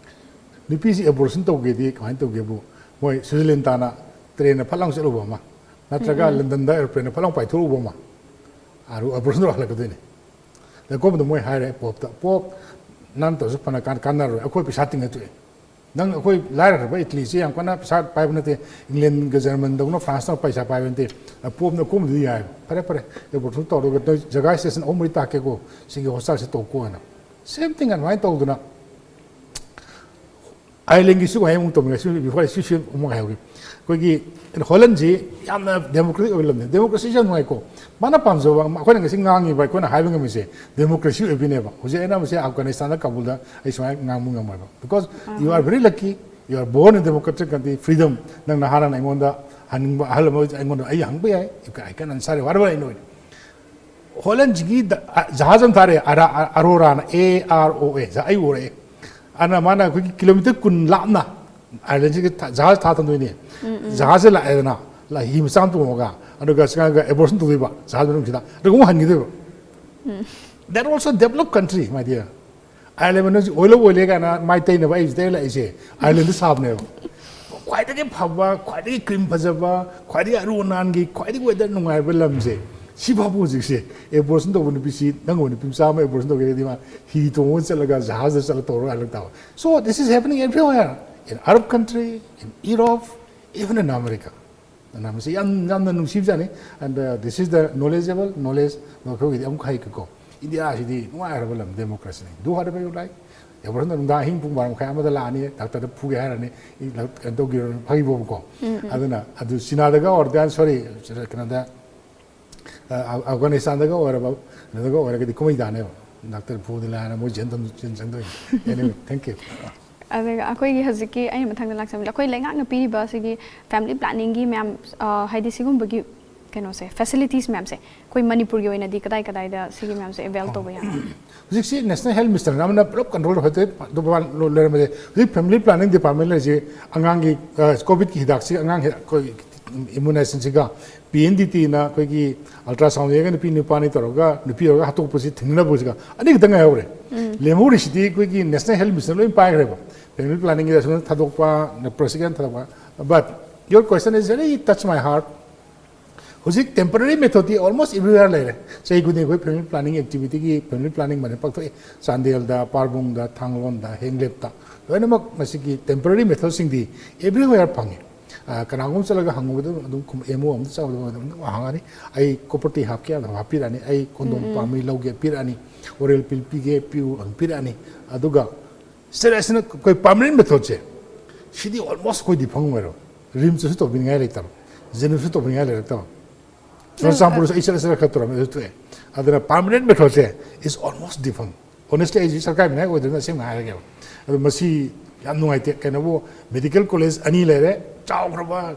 ꯅꯨꯄꯤꯁꯤ ꯑꯦꯕꯣꯔꯁꯟ ꯇꯧꯒꯦꯗꯤ ꯀꯃꯥꯏꯅ ꯇꯧꯒꯦꯕꯨ, ꯃꯣꯏ ꯁ꯭ꯋꯤꯖꯔꯂꯦꯟ ꯇꯥꯅ ꯇ꯭ꯔꯦꯟꯗ ꯐꯠ ꯂꯥꯎ ꯆꯠꯂꯨꯕ ꯑꯃ, ꯅꯠꯇ꯭ꯔꯒ ꯂꯟꯗꯟꯗ ꯑꯦꯔꯣꯄ꯭ꯂꯦꯟꯗ ꯐꯠ ꯂꯥꯎ ꯄꯥꯏꯊꯣꯔꯛꯎꯕ ꯑꯃ, ꯑꯗꯨ ꯑꯕꯣꯔꯁꯟ ꯇꯧꯔ ꯍꯜꯂꯛꯀꯗꯣꯏꯅꯦ꯫ ꯑꯗ ꯀꯣꯝꯕꯗ ꯃꯣꯏ ꯍꯥꯏꯔꯦ ꯄꯣꯞꯇ, "ꯄꯣꯞ, ꯅꯪ ꯇꯧꯔꯁꯨ ꯐꯅ ꯀꯥꯟ-, ꯀꯥꯟꯅꯔꯣꯏ, ꯑꯩꯈꯣꯏ ꯄꯩꯁꯥ ꯇꯤꯡꯉ ꯇꯣꯛꯑꯦ꯫ ꯅꯪ ꯑꯩꯈꯣꯏ ꯂꯥꯏꯔꯈ꯭ꯔꯕ ꯏꯇꯂꯤꯁꯦ ꯌꯥꯝ ꯀꯟꯅ ꯄꯩꯁꯥ ꯄꯥꯏꯕ ꯅꯠꯇꯦ, ꯏꯪꯂꯦꯟꯒ ꯖꯔꯃꯟꯗꯧꯅ ꯐ꯭ꯔꯥꯟꯁꯅ ꯄꯩꯁꯥ ꯄꯥꯏꯕ ꯅꯠꯇꯦ꯫ ꯑ, ꯄꯣꯞꯅ ꯀꯣꯝꯕꯗꯨꯗꯤ ꯌꯥꯏ, ꯐꯔꯦ ꯐꯔꯦ, ꯑꯦꯕꯣꯔꯁꯟ ꯇꯧꯔꯒ ꯅꯣꯏ ꯖꯒꯥ ꯁ꯭ꯇꯦꯁꯟ ꯑꯍꯨꯝ ꯃꯔꯤ ꯇꯥꯛꯀꯦꯀꯣ, ꯁꯤꯒꯤ ꯍꯣꯁꯇꯥꯜꯁꯦ ꯇꯧꯀꯣ" ꯍꯥꯏꯅ꯫ ꯁꯦꯝ ꯊꯤꯡ ꯑꯗꯨꯃꯥꯏꯅ ꯇꯧꯗꯅ ꯑꯥꯏꯔꯂꯦꯟꯒꯤꯁꯨ ꯋꯥꯍꯩ ꯑꯃꯨꯛ ꯇꯧꯅꯤꯡꯉꯦ, ꯁꯤ before ꯑꯩ ꯁꯤ, ꯁꯤ ꯑꯃꯨꯛ ꯍꯥꯏꯍꯧꯒꯦ꯫ ꯑꯩꯈꯣꯏꯒꯤ ꯍꯣꯂꯟꯁꯤ ꯌꯥꯝꯅ ꯗꯦꯃꯣꯀ꯭ꯔꯦꯇꯤꯛ ꯑꯣꯏꯕ ꯂꯝꯅꯤ, ꯗꯦꯃꯣꯀ꯭ꯔꯦꯁꯤꯁꯨ ꯌꯥꯝ ꯅꯨꯡꯉꯥꯏꯀꯣ꯫ ꯃꯥꯅ ꯄꯥꯝꯖꯕ, ꯑꯩꯈꯣꯏꯅ ꯉꯁꯤ ꯉꯥꯡꯉꯤꯕ, ꯑꯩꯈꯣꯏꯅ ꯍꯥꯏꯕ ꯉꯝꯃꯤꯁꯦ ꯗꯦꯃꯣꯀ꯭ꯔꯦꯁꯤ ꯑꯣꯏꯕꯤꯅꯦꯕ꯫ ꯍꯧꯖꯤꯛ ꯑꯩꯅ ꯃꯁꯤ ꯑꯐꯒꯥꯅꯤꯁꯇꯥꯟꯗ, ꯀꯥꯕꯨꯜꯗ ꯑꯩ ꯁꯨꯃꯥꯏꯅ ꯉꯥꯡꯕ ꯉꯝꯃꯣꯏꯕ, because you are very lucky, you are born in democratic country, freedom꯫ ꯅꯪ ꯅꯍꯥꯔꯣꯟ ꯑꯩꯉꯣꯟꯗ ꯍꯪꯅꯤꯡꯕ, ꯑꯍꯜ ꯑꯃ ꯑꯩꯉꯣꯟꯗ ꯑꯩ ꯍꯪꯕ ꯌꯥꯏ, I can answer whatever I know꯫ ꯍꯣꯂꯟꯁꯤꯒꯤ ꯗ-, ꯑ, ꯖꯍꯥꯖ ꯑꯃ ꯊꯥꯔꯛꯑꯦ, ꯑꯔꯥ-, ꯑ-, ꯑꯔꯣꯔꯥꯅ, A R O A, ꯖ-, ꯑꯩ ꯎꯔꯛꯑꯦ꯫ ꯑꯗꯨꯅ ꯃꯥꯅ ꯑꯩꯈꯣꯏꯒꯤ ꯀꯤꯂꯣꯃꯤꯇꯔ ꯀꯨꯟ ꯂꯥꯞꯅ ꯑꯥꯏꯔꯂꯦꯟꯁꯤꯒꯤ ꯊꯥ-, ꯖꯍꯥꯖ ꯊꯥ ꯊꯝꯗꯣꯏꯅꯦ꯫ ꯖꯍꯥꯖꯁꯦ ꯂꯥꯛꯑꯦꯗꯅ, ꯂ-, ꯍꯤ ꯃꯆꯥ ꯑꯃ ꯇꯣꯡꯉꯒ, ꯑꯗꯨꯒ ꯁꯤꯒ ꯑꯦꯕꯣꯔꯁꯟ ꯇꯧꯗꯣꯏꯕ ꯖꯍꯥꯖ ꯃꯅꯨꯡꯁꯤꯗ, ꯑꯗꯨꯒ ꯑꯃꯨꯛ ꯍꯟꯈꯤꯗꯣꯏꯕ꯫ That also developed country, my dear꯫ ꯑꯥꯏꯔꯂꯦꯟ ꯃꯅꯨꯡꯁꯤ ꯑꯣꯏꯂ ꯑꯣꯏꯂꯦ ꯀꯥꯏꯅ ꯃꯥꯏ ꯇꯩꯅꯕ ꯑꯩ ꯍꯧꯖꯤꯛ ꯂꯥꯛꯏꯁꯦ ꯑꯥꯏꯔꯂꯦꯟꯗ ꯁꯥꯕꯅꯦꯕ꯫ ꯈ꯭ꯋꯥꯏꯗꯒꯤ ꯐꯕ, ꯈ꯭ꯋꯥꯏꯗꯒꯤ ꯀ꯭ꯔꯤꯝ ꯐꯖꯕ, ꯈ꯭ꯋꯥꯏꯗꯒꯤ ꯑꯔꯨ ꯑꯅꯥꯟꯒꯤ, ꯈ꯭ꯋꯥꯏꯗꯒꯤ ꯋꯦꯗꯔ ꯅꯨꯡꯉꯥꯏꯕ ꯂꯝꯁꯦ, ꯁꯤꯐꯥꯎꯕ ꯍꯧꯖꯤꯛꯁꯦ ꯑꯦꯕꯣꯔꯁꯟ ꯇꯧꯕ ꯅꯨꯄꯤꯁꯤ, ꯅꯪ ꯑꯣꯏꯅ ꯅꯨꯄꯤ ꯃꯆꯥ ꯑꯃ ꯑꯦꯕꯣꯔꯁꯟ ꯇꯧꯒꯦꯔꯗꯤ ꯃꯥ ꯍꯤ ꯇꯣꯡꯉꯒ ꯆꯠꯂꯒ ꯖꯍꯥꯖꯗ ꯆꯠꯂ ꯇꯧꯔꯒ ꯍꯜꯂꯛ ꯇꯥꯕ꯫ So this is happening everywhere, in Arab country, in Europe, even in America꯫ ꯑꯗꯨꯅ ꯃꯁꯤ ꯌꯥꯝ, ꯌꯥꯝꯅ ꯅꯨꯡꯁꯤꯕꯖꯥꯠꯅꯤ꯫ And, uh, this is the knowledgeable knowledge꯫ ꯑꯩꯈꯣꯏꯒꯤꯗꯤ ꯑꯃꯨꯛ ꯍꯩꯀꯣ, ꯏꯟꯗꯤꯌꯥꯁꯤꯗꯤ ꯅꯨꯡꯉꯥꯏꯈ꯭ꯔꯕ ꯂꯝ, ꯗꯦꯃꯣꯀ꯭ꯔꯦꯁꯤꯅꯤ꯫ Do whatever you like꯫ ꯑꯦꯕꯣꯔꯁꯟꯗ ꯅꯨꯡꯗꯥꯡ ꯑꯍꯤꯡ ꯄꯨꯡ ꯕꯥꯔꯣ ꯃꯈꯥꯏ ꯑꯃꯗ ꯂꯥꯛꯑꯅꯤ, ꯗꯥꯛꯇꯔꯗ ꯐꯨꯒꯦ ꯍꯥꯏꯔꯅꯤ, ꯏ-, ꯂꯥꯛ-, ꯀꯩꯅꯣ ꯇꯧꯒꯦꯔꯣ, ꯐꯩꯕꯣꯕꯀꯣ꯫ ꯑꯗꯨꯅ ꯑꯗꯨ ꯆꯤꯅꯥꯗꯒ ꯑꯣꯏꯔꯗꯤ, sorry, ꯀꯩꯅꯣꯗ, ꯑ, ꯑꯐꯒꯥꯅꯤꯁꯇꯥꯟꯗꯒ ꯑꯣꯏꯔꯕ, ꯀꯩꯅꯣꯗꯒ ꯑꯣꯏꯔꯒꯗꯤ ꯀꯨꯝꯍꯩ ꯇꯥꯅꯦꯕ꯫ ꯗꯥꯛꯇꯔ ꯐꯨꯗꯤ ꯂꯥꯏꯔꯅ ꯃꯣꯏ ꯖꯦꯟ ꯊꯝ-, ꯖꯦꯟ ꯆꯪꯗꯣꯏꯅꯤ꯫ Anyway, thank you꯫ ꯑꯗꯨꯒ ꯑꯩꯈꯣꯏꯒꯤ ꯍꯧꯖꯤꯛꯀꯤ ꯑꯩꯅ ꯃꯊꯪꯗ ꯂꯥꯛꯆꯕꯗ ꯑꯩꯈꯣꯏ ꯂꯩꯉꯥꯛꯅ ꯄꯤꯔꯤꯕ ꯁꯤꯒꯤ family planningꯒꯤ ꯃꯌꯥꯝ, ꯑ, ꯍꯥꯏꯗꯤ ꯁꯤꯒꯨꯝꯕꯒꯤ ꯀꯩꯅꯣꯁꯦ, facilities ꯃꯌꯥꯝꯁꯦ ꯑꯩꯈꯣꯏ ꯃꯅꯤꯄꯨꯔꯒꯤ ꯑꯣꯏꯅꯗꯤ ꯀꯗꯥꯏ ꯀꯗꯥꯏꯗ ꯁꯤꯒꯤ ꯃꯌꯥꯝꯁꯦ avail ꯇꯧꯕ ꯌꯥꯏ? ꯍꯧꯖꯤꯛꯁꯤ National Health Mission ꯑꯃꯅ ꯄꯨꯂꯞ control ꯍꯧꯖꯤꯛ ꯑꯇꯣꯞꯄ ꯂꯣꯏꯔꯝꯃꯗꯤ, ꯍꯧꯖꯤꯛ family planning department ꯂꯩꯔꯤꯁꯤ ꯑꯉꯥꯡꯒꯤ, ꯑ, COVIDꯀꯤ ꯍꯤꯗꯥꯛꯁꯤ ꯑꯉꯥꯡ ꯍꯤ-, ꯑꯩꯈꯣꯏ immunizationꯁꯤꯒ ꯄꯤ ꯑꯦꯟ ꯗꯤ ꯇꯤꯅ ꯑꯩꯈꯣꯏꯒꯤ ultrasound ꯌꯦꯡꯉꯒ ꯅꯨꯄꯤ ꯅꯨꯄꯥꯅꯤ ꯇꯧꯔꯒ ꯅꯨꯄꯤ ꯑꯣꯏꯔꯒ ꯍꯥꯠꯇꯣꯛꯄꯁꯤ ꯊꯤꯡꯅꯅꯕꯁꯤꯒ ꯑꯅꯤ ꯈꯛꯇ ꯉꯥꯏꯍꯧꯔꯦ꯫ ꯂꯦꯝꯍꯧꯔꯤꯁꯤꯗꯤ ꯑꯩꯈꯣꯏꯒꯤ National Health Mission ꯂꯣꯏ ꯄꯥꯏꯈ꯭ꯔꯦꯕ꯫ Family planningꯒꯤꯗ ꯑꯁꯣꯝꯗ ꯊꯥꯗꯣꯛꯄ, ꯅꯠꯇ꯭ꯔꯒ ꯁꯤꯒ ꯊꯥꯗꯣꯛꯄ꯫ But your question is very touch my heart꯫ ꯍꯧꯖꯤꯛ temporary methodꯇꯤ almost everywhere ꯂꯩꯔꯦ꯫ ꯆꯍꯤ ꯈꯨꯗꯤꯡꯒꯤ ꯑꯩꯈꯣꯏ family planning activityꯒꯤ family planning ꯃꯅꯦ ꯄꯥꯡꯊꯣꯛꯑꯦ꯫ ꯆꯥꯟꯗꯦꯜꯗ, ꯄꯥꯔꯕꯨꯡꯗ, ꯊꯥꯡꯒꯣꯟꯗ, ꯍꯦꯡꯂꯦꯞꯇ ꯂꯣꯏꯅꯃꯛ ꯃꯁꯤꯒꯤ temporary methodꯁꯤꯡꯗꯤ everywhere ꯐꯪꯉꯤ꯫ ꯑ, ꯀꯅꯥꯒꯨꯝꯕ ꯆꯠꯂꯒ ꯍꯪꯉꯨꯕꯗ ꯑꯗꯨꯝ ꯈꯨꯝ-, M O ꯑꯝꯇ ꯆꯠꯂꯨꯕꯗ ꯑꯗꯨꯝ ꯍꯪꯉꯅꯤ, "ꯑꯩ copperty ꯍꯥꯞꯀꯦ?" ꯑꯗꯨꯝ ꯍꯥꯞꯄꯤꯔꯛꯑꯅꯤ, "ꯑꯩ condom ꯄꯥꯝꯃꯤ, ꯂꯧꯒꯦ?" ꯄꯤꯔꯛꯑꯅꯤ, "oral pill ꯄꯤꯒꯦ?" ꯄꯤꯌꯨ, ꯑꯗꯨꯝ ꯄꯤꯔꯛꯑꯅꯤ꯫ ꯑꯗꯨꯒ ꯁꯤꯗ ꯑꯁꯤꯅ ꯑꯩꯈꯣꯏ permanent methodꯁꯦ, ꯁꯤꯗꯤ almost ꯑꯩꯈꯣꯏꯗꯤ ꯐꯪꯉꯣꯏꯔꯣ꯫ RIMSꯇꯁꯨ ꯇꯧꯕꯤꯅꯤꯡꯉꯥꯏ ꯂꯩꯇꯕ, JNIMSꯁꯨ ꯇꯧꯕꯤꯅꯤꯡꯉꯥꯏ ꯂꯩꯔꯛꯇꯕ꯫ ꯆꯨꯔꯆꯥꯟꯄꯨꯔꯗꯁꯨ ꯑꯩ ꯆꯠꯂ ꯆꯠꯂ ꯈꯔ ꯇꯧꯔꯝꯃꯦ, ꯑꯗꯨ ꯊꯣꯛꯑꯦ꯫ ꯑꯗꯨꯅ permanent methodꯁꯦ is almost defunct꯫ Honestly, ꯑꯩꯁꯦ ꯁꯔꯀꯥꯔ ꯃꯤꯅꯥꯏ ꯑꯣꯏꯗꯕꯅ ꯑꯁꯦꯡꯅ ꯍꯥꯏꯔꯒꯦꯕ꯫ ꯑꯗꯣ ꯃꯁꯤ ꯌꯥꯝ ꯅꯨꯡꯉꯥꯏꯇꯦ꯫ ꯀꯩꯅꯣꯕꯨ, medical college ꯑꯅꯤ ꯂꯩꯔꯦ, ꯆꯥꯎꯈ꯭ꯔꯕ,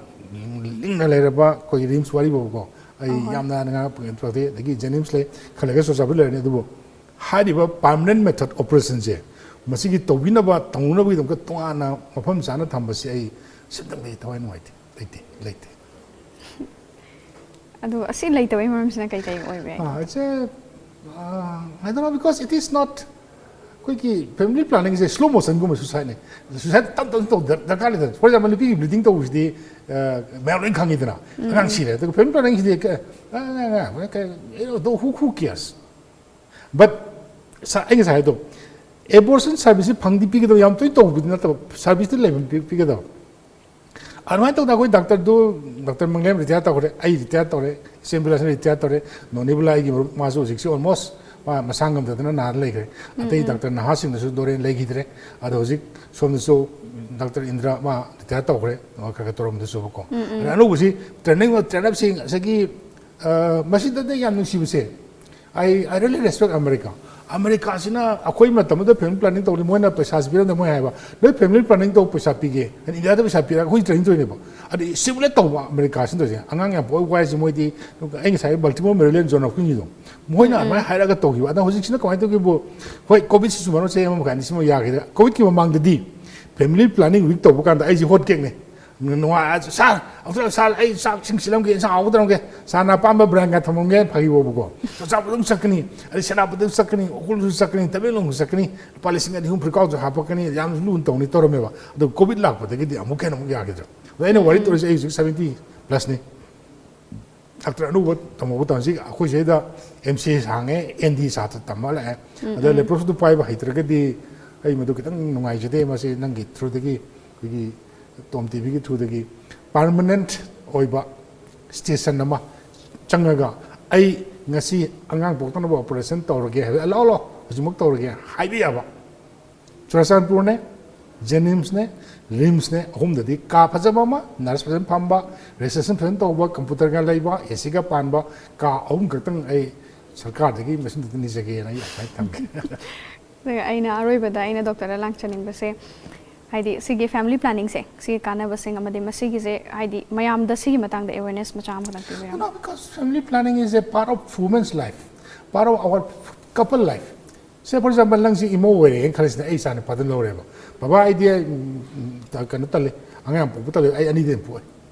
ꯂꯤꯡꯅ ꯂꯩꯔꯕ ꯑꯩꯈꯣꯏꯒꯤ RIMS ꯋꯥꯔꯤꯕꯨꯀꯣ꯫ ꯑꯩ ꯌꯥꯝꯅ ꯉꯥꯡ-, ꯑꯗꯒꯤ JNIMS ꯂꯩ, ꯈꯜꯂꯒ ꯆꯨꯔꯆꯥꯟꯄꯨꯔ ꯂꯩꯔꯅꯤ꯫ ꯑꯗꯨꯕꯨ ꯍꯥꯏꯔꯤꯕ permanent method operationꯁꯦ, ꯃꯁꯤꯒꯤ ꯇꯧꯕꯤꯅꯕ, ꯇꯧꯅꯅꯕꯒꯤꯗꯃꯛꯇ ꯇꯣꯉꯥꯟꯅ ꯃꯐꯝ ꯆꯥꯅ ꯊꯝꯕꯁꯤ ꯑꯩ ꯁꯤꯝꯇꯪꯗꯤ ꯊꯋꯥꯏ ꯅꯨꯡꯉꯥꯏꯇꯦ, ꯂꯩꯇꯦ, ꯂꯩꯇꯦ꯫ ꯑꯗꯣ ꯑꯁꯤ ꯂꯩꯇꯕꯩ ꯃꯔꯝꯁꯤꯅ ꯀꯩ ꯀꯩ ꯑꯣꯏꯕ ꯌꯥꯏ? ꯑꯥ, it's a, ah, I don't know, because it is not, ꯑꯩꯈꯣꯏꯒꯤ family planningꯁꯦ slow motionꯒꯨꯝꯕ suicideꯅꯦ꯫ Suicide ꯇꯞ ꯇꯞꯅ ꯇꯧ-, ꯗꯔꯀꯥꯔ ꯂꯩꯇꯅ꯫ For example, ꯅꯨꯄꯤꯒꯤ bleeding ꯇꯧꯕꯁꯤꯗꯤ, ꯑꯥ, ꯃꯌꯥꯝ ꯂꯣꯏ ꯈꯪꯉꯤꯗꯅ꯫ ꯑꯉꯥꯡ ꯁꯤꯔꯦ꯫ ꯑꯗꯨꯒ family planningꯁꯤꯗꯤ ꯀ-, ꯑ, ꯑ, ꯑ, ꯀ-, you know, who, who cares? But ꯁ-, ꯑꯩ ꯉꯁꯥꯏ ꯍꯥꯏꯗꯣ, abortion serviceꯁꯤ ꯐꯪꯗꯤ ꯄꯤꯒꯗꯕ, ꯌꯥꯝ ꯇꯣꯏꯅ ꯇꯧꯕꯗꯤ ꯅꯠꯇꯕ, serviceꯇꯤ ꯂꯩꯕ ꯄꯤ-, ꯄꯤꯒꯗꯕ꯫ ꯑꯗꯨꯃꯥꯏꯅ ꯇꯧꯗꯅ ꯑꯩꯈꯣꯏ doctorꯗꯨ, Doctor ꯃꯪꯂꯦꯝ retire ꯇꯧꯈ꯭ꯔꯦ, ꯑꯩ retire ꯇꯧꯔꯦ, ꯏꯆꯦ ꯕꯤꯂꯥꯁꯤꯅꯤ retire ꯇꯧꯔꯦ, ꯅꯣꯅꯤꯕꯨꯂꯥ ꯑꯩꯒꯤ ꯃꯔꯨꯞ, ꯃꯥꯁꯨ ꯍꯧꯖꯤꯛꯁꯤ almost ꯃꯥ ꯃꯁꯥ ꯉꯝꯗꯗꯅ ꯅꯥꯔ ꯂꯩꯈ꯭ꯔꯦ꯫ ꯑꯇꯩ doctor ꯅꯍꯥꯁꯤꯡꯗꯁꯨ ꯗꯣꯔꯦꯟ ꯂꯩꯈꯤꯗ꯭ꯔꯦ꯫ ꯑꯗꯣ ꯍꯧꯖꯤꯛ ꯁꯣꯝꯗꯁꯨ Doctor ꯏꯟꯗ꯭ꯔ ꯃꯥ retire ꯇꯧꯈ꯭ꯔꯦ, ꯈꯔ ꯈꯔ ꯇꯧꯔꯝꯕꯗꯁꯨꯕꯀꯣ꯫ ꯑꯗ ꯑꯅꯧꯕꯁꯤ training, train upꯁꯤ ꯉꯁꯥꯏꯒꯤ, ꯑ, ꯃꯁꯤꯗꯗꯤ ꯌꯥꯝ ꯅꯨꯡꯁꯤꯕꯁꯦ, I, I really respect America. ꯑꯃꯦꯔꯤꯀꯥꯁꯤꯅ ꯑꯩꯈꯣꯏ ꯃꯇꯝꯗꯨꯗ family planning ꯇꯧꯔꯤ, ꯃꯣꯏꯅ ꯄꯩꯁꯥꯁꯤ ꯄꯤꯔꯝꯗ ꯃꯣꯏ ꯍꯥꯏꯕ, "ꯅꯣꯏ family planning ꯇꯧ, ꯄꯩꯁꯥ ꯄꯤꯒꯦ, ꯑꯩꯅ ꯏꯟꯗꯤꯌꯥꯗ ꯄꯩꯁꯥ ꯄꯤꯔꯒ ꯑꯩꯈꯣꯏ training ꯇꯧꯔꯤꯅꯦꯕ"꯫ ꯑꯗꯩ simulate ꯇꯧꯕ ꯑꯃꯦꯔꯤꯀꯥꯁꯤꯅ ꯇꯧꯔꯤꯁꯦ, ꯑꯉꯥꯡ ꯌꯥꯝ ꯄꯣꯛꯏ ꯋꯥꯏꯁꯦ ꯃꯣꯏꯗꯤ꯫ ꯑꯩ ꯉꯁꯥꯏ Baltimore Maryland John Hopkinsꯀꯤꯗꯣ, ꯃꯣꯏꯅ ꯑꯗꯨꯃꯥꯏꯅ ꯍꯥꯏꯔꯛꯑꯒ ꯇꯧꯈꯤꯕ꯫ ꯑꯗꯣ ꯍꯧꯖꯤꯛꯁꯤꯅ ꯀꯃꯥꯏꯅ ꯇꯧꯒꯦꯕꯨ, ꯍꯣꯏ, COVID situation ꯃꯔꯝ ꯆꯍꯤ ꯑꯃ ꯃꯈꯥꯏ ꯑꯅꯤ ꯁꯤꯃ ꯌꯥꯈꯤꯗ꯭ꯔꯦ꯫ COVIDꯀꯤ ꯃꯃꯥꯡꯗꯗꯤ family planning week ꯇꯧꯕ ꯀꯥꯟꯗ ꯑꯩꯁꯦ hot cakeꯅꯦ꯫ ꯅꯨꯡꯉꯥꯏ, "ꯁꯥꯔ, ꯑꯝꯇ ꯁꯥꯔ, ꯑꯩ ꯆꯥꯛꯁꯤꯡ ꯁꯤꯜꯂꯝꯒꯦ, ꯏꯟꯁꯥꯡ ꯑꯍꯥꯎꯕ ꯇꯧꯔꯝꯒꯦ, ꯁꯥꯔꯅ ꯑꯄꯥꯝꯕ brandꯒ ꯊꯝꯃꯝꯒꯦ", ꯐꯥꯒꯤ ꯕꯣꯕꯀꯣ꯫ ꯆꯨꯔꯆꯥꯟꯄꯨꯔ ꯑꯗꯨꯝ ꯆꯠꯀꯅꯤ, ꯑꯗꯩ ꯁꯦꯅꯥꯄꯇꯤ ꯑꯗꯨꯝ ꯆꯠꯀꯅꯤ, ꯎꯈ꯭ꯔꯨꯜꯁꯨ ꯆꯠꯀꯅꯤ, ꯇꯃꯦꯡꯂꯣꯡꯁꯨ ꯆꯠꯀꯅꯤ, ꯂꯨꯄꯥ ꯂꯤꯁꯤꯡ ꯑꯅꯤ ꯑꯍꯨꯝ free card ꯁꯨ ꯍꯥꯞꯄꯛꯀꯅꯤ, ꯌꯥꯝ ꯂꯨꯅ ꯇꯧꯅꯤ ꯇꯧꯔꯝꯃꯦꯕ꯫ ꯑꯗꯣ COVID ꯂꯥꯛꯄꯗꯒꯤꯗꯤ ꯑꯃꯨꯛꯀ ꯍꯦꯟꯅ ꯑꯃꯨꯛ ꯌꯥꯈꯤꯗ꯭ꯔꯦ꯫ ꯑꯗꯣ ꯑꯩꯅ worry ꯇꯧꯔꯤꯁꯦ, ꯑꯩ ꯍꯧꯖꯤꯛ seventy plusꯅꯤ꯫ ꯗꯥꯛꯇꯔ ꯑꯅꯧꯕ ꯇꯝꯍꯧꯕ ꯇꯝꯁꯤ ꯑꯩꯈꯣꯏ ꯁꯤꯗ ꯑꯦꯝ ꯁꯤ ꯑꯦꯁ ꯍꯥꯡꯉꯦ, ꯑꯦꯟ ꯗꯤ ꯁꯥꯇ꯭ꯔ ꯇꯝꯕ ꯂꯥꯛꯑꯦ꯫ ꯑꯗ ꯂꯦꯄ꯭ꯔꯣꯁꯀꯣꯞꯇꯣ ꯄꯥꯏꯕ ꯍꯩꯇ꯭ꯔꯒꯗꯤ ꯑꯩ ꯃꯗꯨ ꯈꯤꯇꯪ ꯅꯨꯡꯉꯥꯏꯖꯗꯦ꯫ ꯃꯁꯤ ꯅꯪꯒꯤ ꯊ꯭ꯔꯨꯗꯒꯤ ꯑꯩꯈꯣꯏꯒꯤ ꯇꯣꯝ ꯇꯤꯚꯤꯒꯤ ꯊ꯭ꯔꯨꯗꯒꯤ ꯄꯥꯔꯃꯅꯦꯟꯠ ꯑꯣꯏꯕ ꯁ꯭ꯇꯦꯁꯟ ꯑꯃ ꯆꯪꯉꯒ ꯑꯩ ꯉꯁꯤ ꯑꯉꯥꯡ ꯄꯣꯛꯇꯅꯕ ꯑꯣꯄꯔꯦꯁꯟ ꯇꯧꯔꯒꯦ ꯍꯥꯏꯕ, ꯂꯥꯛꯑꯣ ꯂꯥꯛꯑꯣ ꯍꯧꯖꯤꯛꯃꯛ ꯇꯧꯔꯒꯦ ꯍꯥꯏꯕ ꯌꯥꯕ꯫ ꯆꯨꯔꯥꯆꯥꯟꯄꯨꯔꯅꯦ, ꯖꯦꯅꯤꯝꯁꯅꯦ, ꯔꯤꯝꯁꯅꯦ, ꯑꯍꯨꯝꯗꯗꯤ ꯀꯥ ꯐꯖꯕ ꯑꯃ, ꯅꯔꯁ ꯐꯖꯅ ꯐꯝꯕ, ꯔꯦꯁꯦꯞꯁꯟ ꯐꯖꯅ ꯇꯧꯕ, ꯀꯝꯄ꯭ꯌꯨꯇꯔꯒ ꯂꯩꯕ, ꯑꯦ ꯁꯤꯒ ꯄꯥꯟꯕ ꯀꯥ ꯑꯍꯨꯝ ꯈꯛꯇꯪ ꯑꯩ ꯁꯔꯀꯥꯔꯗꯒꯤ ꯃꯁꯤꯡꯗꯨꯗ ꯅꯤꯖꯒꯦꯅ ꯑꯩ ꯑꯗꯨꯃꯥꯏꯅ ꯊꯝꯒꯦ꯫ ꯑꯗꯨꯒ ꯑꯩꯅ ꯑꯔꯣꯏꯕꯗ ꯑꯩꯅ ꯗꯣꯛꯇꯔꯗ ꯂꯥꯛꯆꯅꯤꯡꯕꯁꯦ, ꯍꯥꯏꯗꯤ ꯁꯤꯒꯤ ꯐꯦꯃꯤꯂꯤ ꯄ꯭ꯂꯥꯅꯤꯡꯁꯦ, ꯁꯤꯒꯤ ꯀꯥꯟꯅꯕꯁꯤꯡ ꯑꯃꯗꯤ ꯃꯁꯤꯒꯤꯁꯦ ꯍꯥꯏꯗꯤ ꯃꯌꯥꯝꯗ ꯁꯤꯒꯤ ꯃꯇꯥꯡꯗ ꯑꯦꯋꯦꯔꯅꯦꯁ ꯃꯆꯥ ꯑꯃꯈꯛꯇꯪ ꯄꯤꯕꯤꯔꯝꯃꯨ꯫ No, because family planning is a part of women's life, part of our couple life. Say, for example, ꯅꯪꯁꯤ ꯏꯃꯧ ꯑꯣꯏꯔꯦꯅ ꯈꯜꯂꯁꯤꯅꯦ, ꯑꯩ ꯏꯆꯥ ꯅꯨꯄꯥꯗ ꯂꯧꯔꯦꯕ, "ꯕꯕꯥ, ꯑꯩꯗꯤ ꯎꯝ, ꯀꯩꯅꯣ ꯇꯜꯂꯦ, ꯑꯉꯥꯡ ꯌꯥꯝ ꯄꯣꯛꯄ ꯇꯜꯂꯦ, ꯑꯩ ꯑꯅꯤꯗꯩ ꯍꯦꯟꯅ ꯄꯣꯛꯑꯣꯏ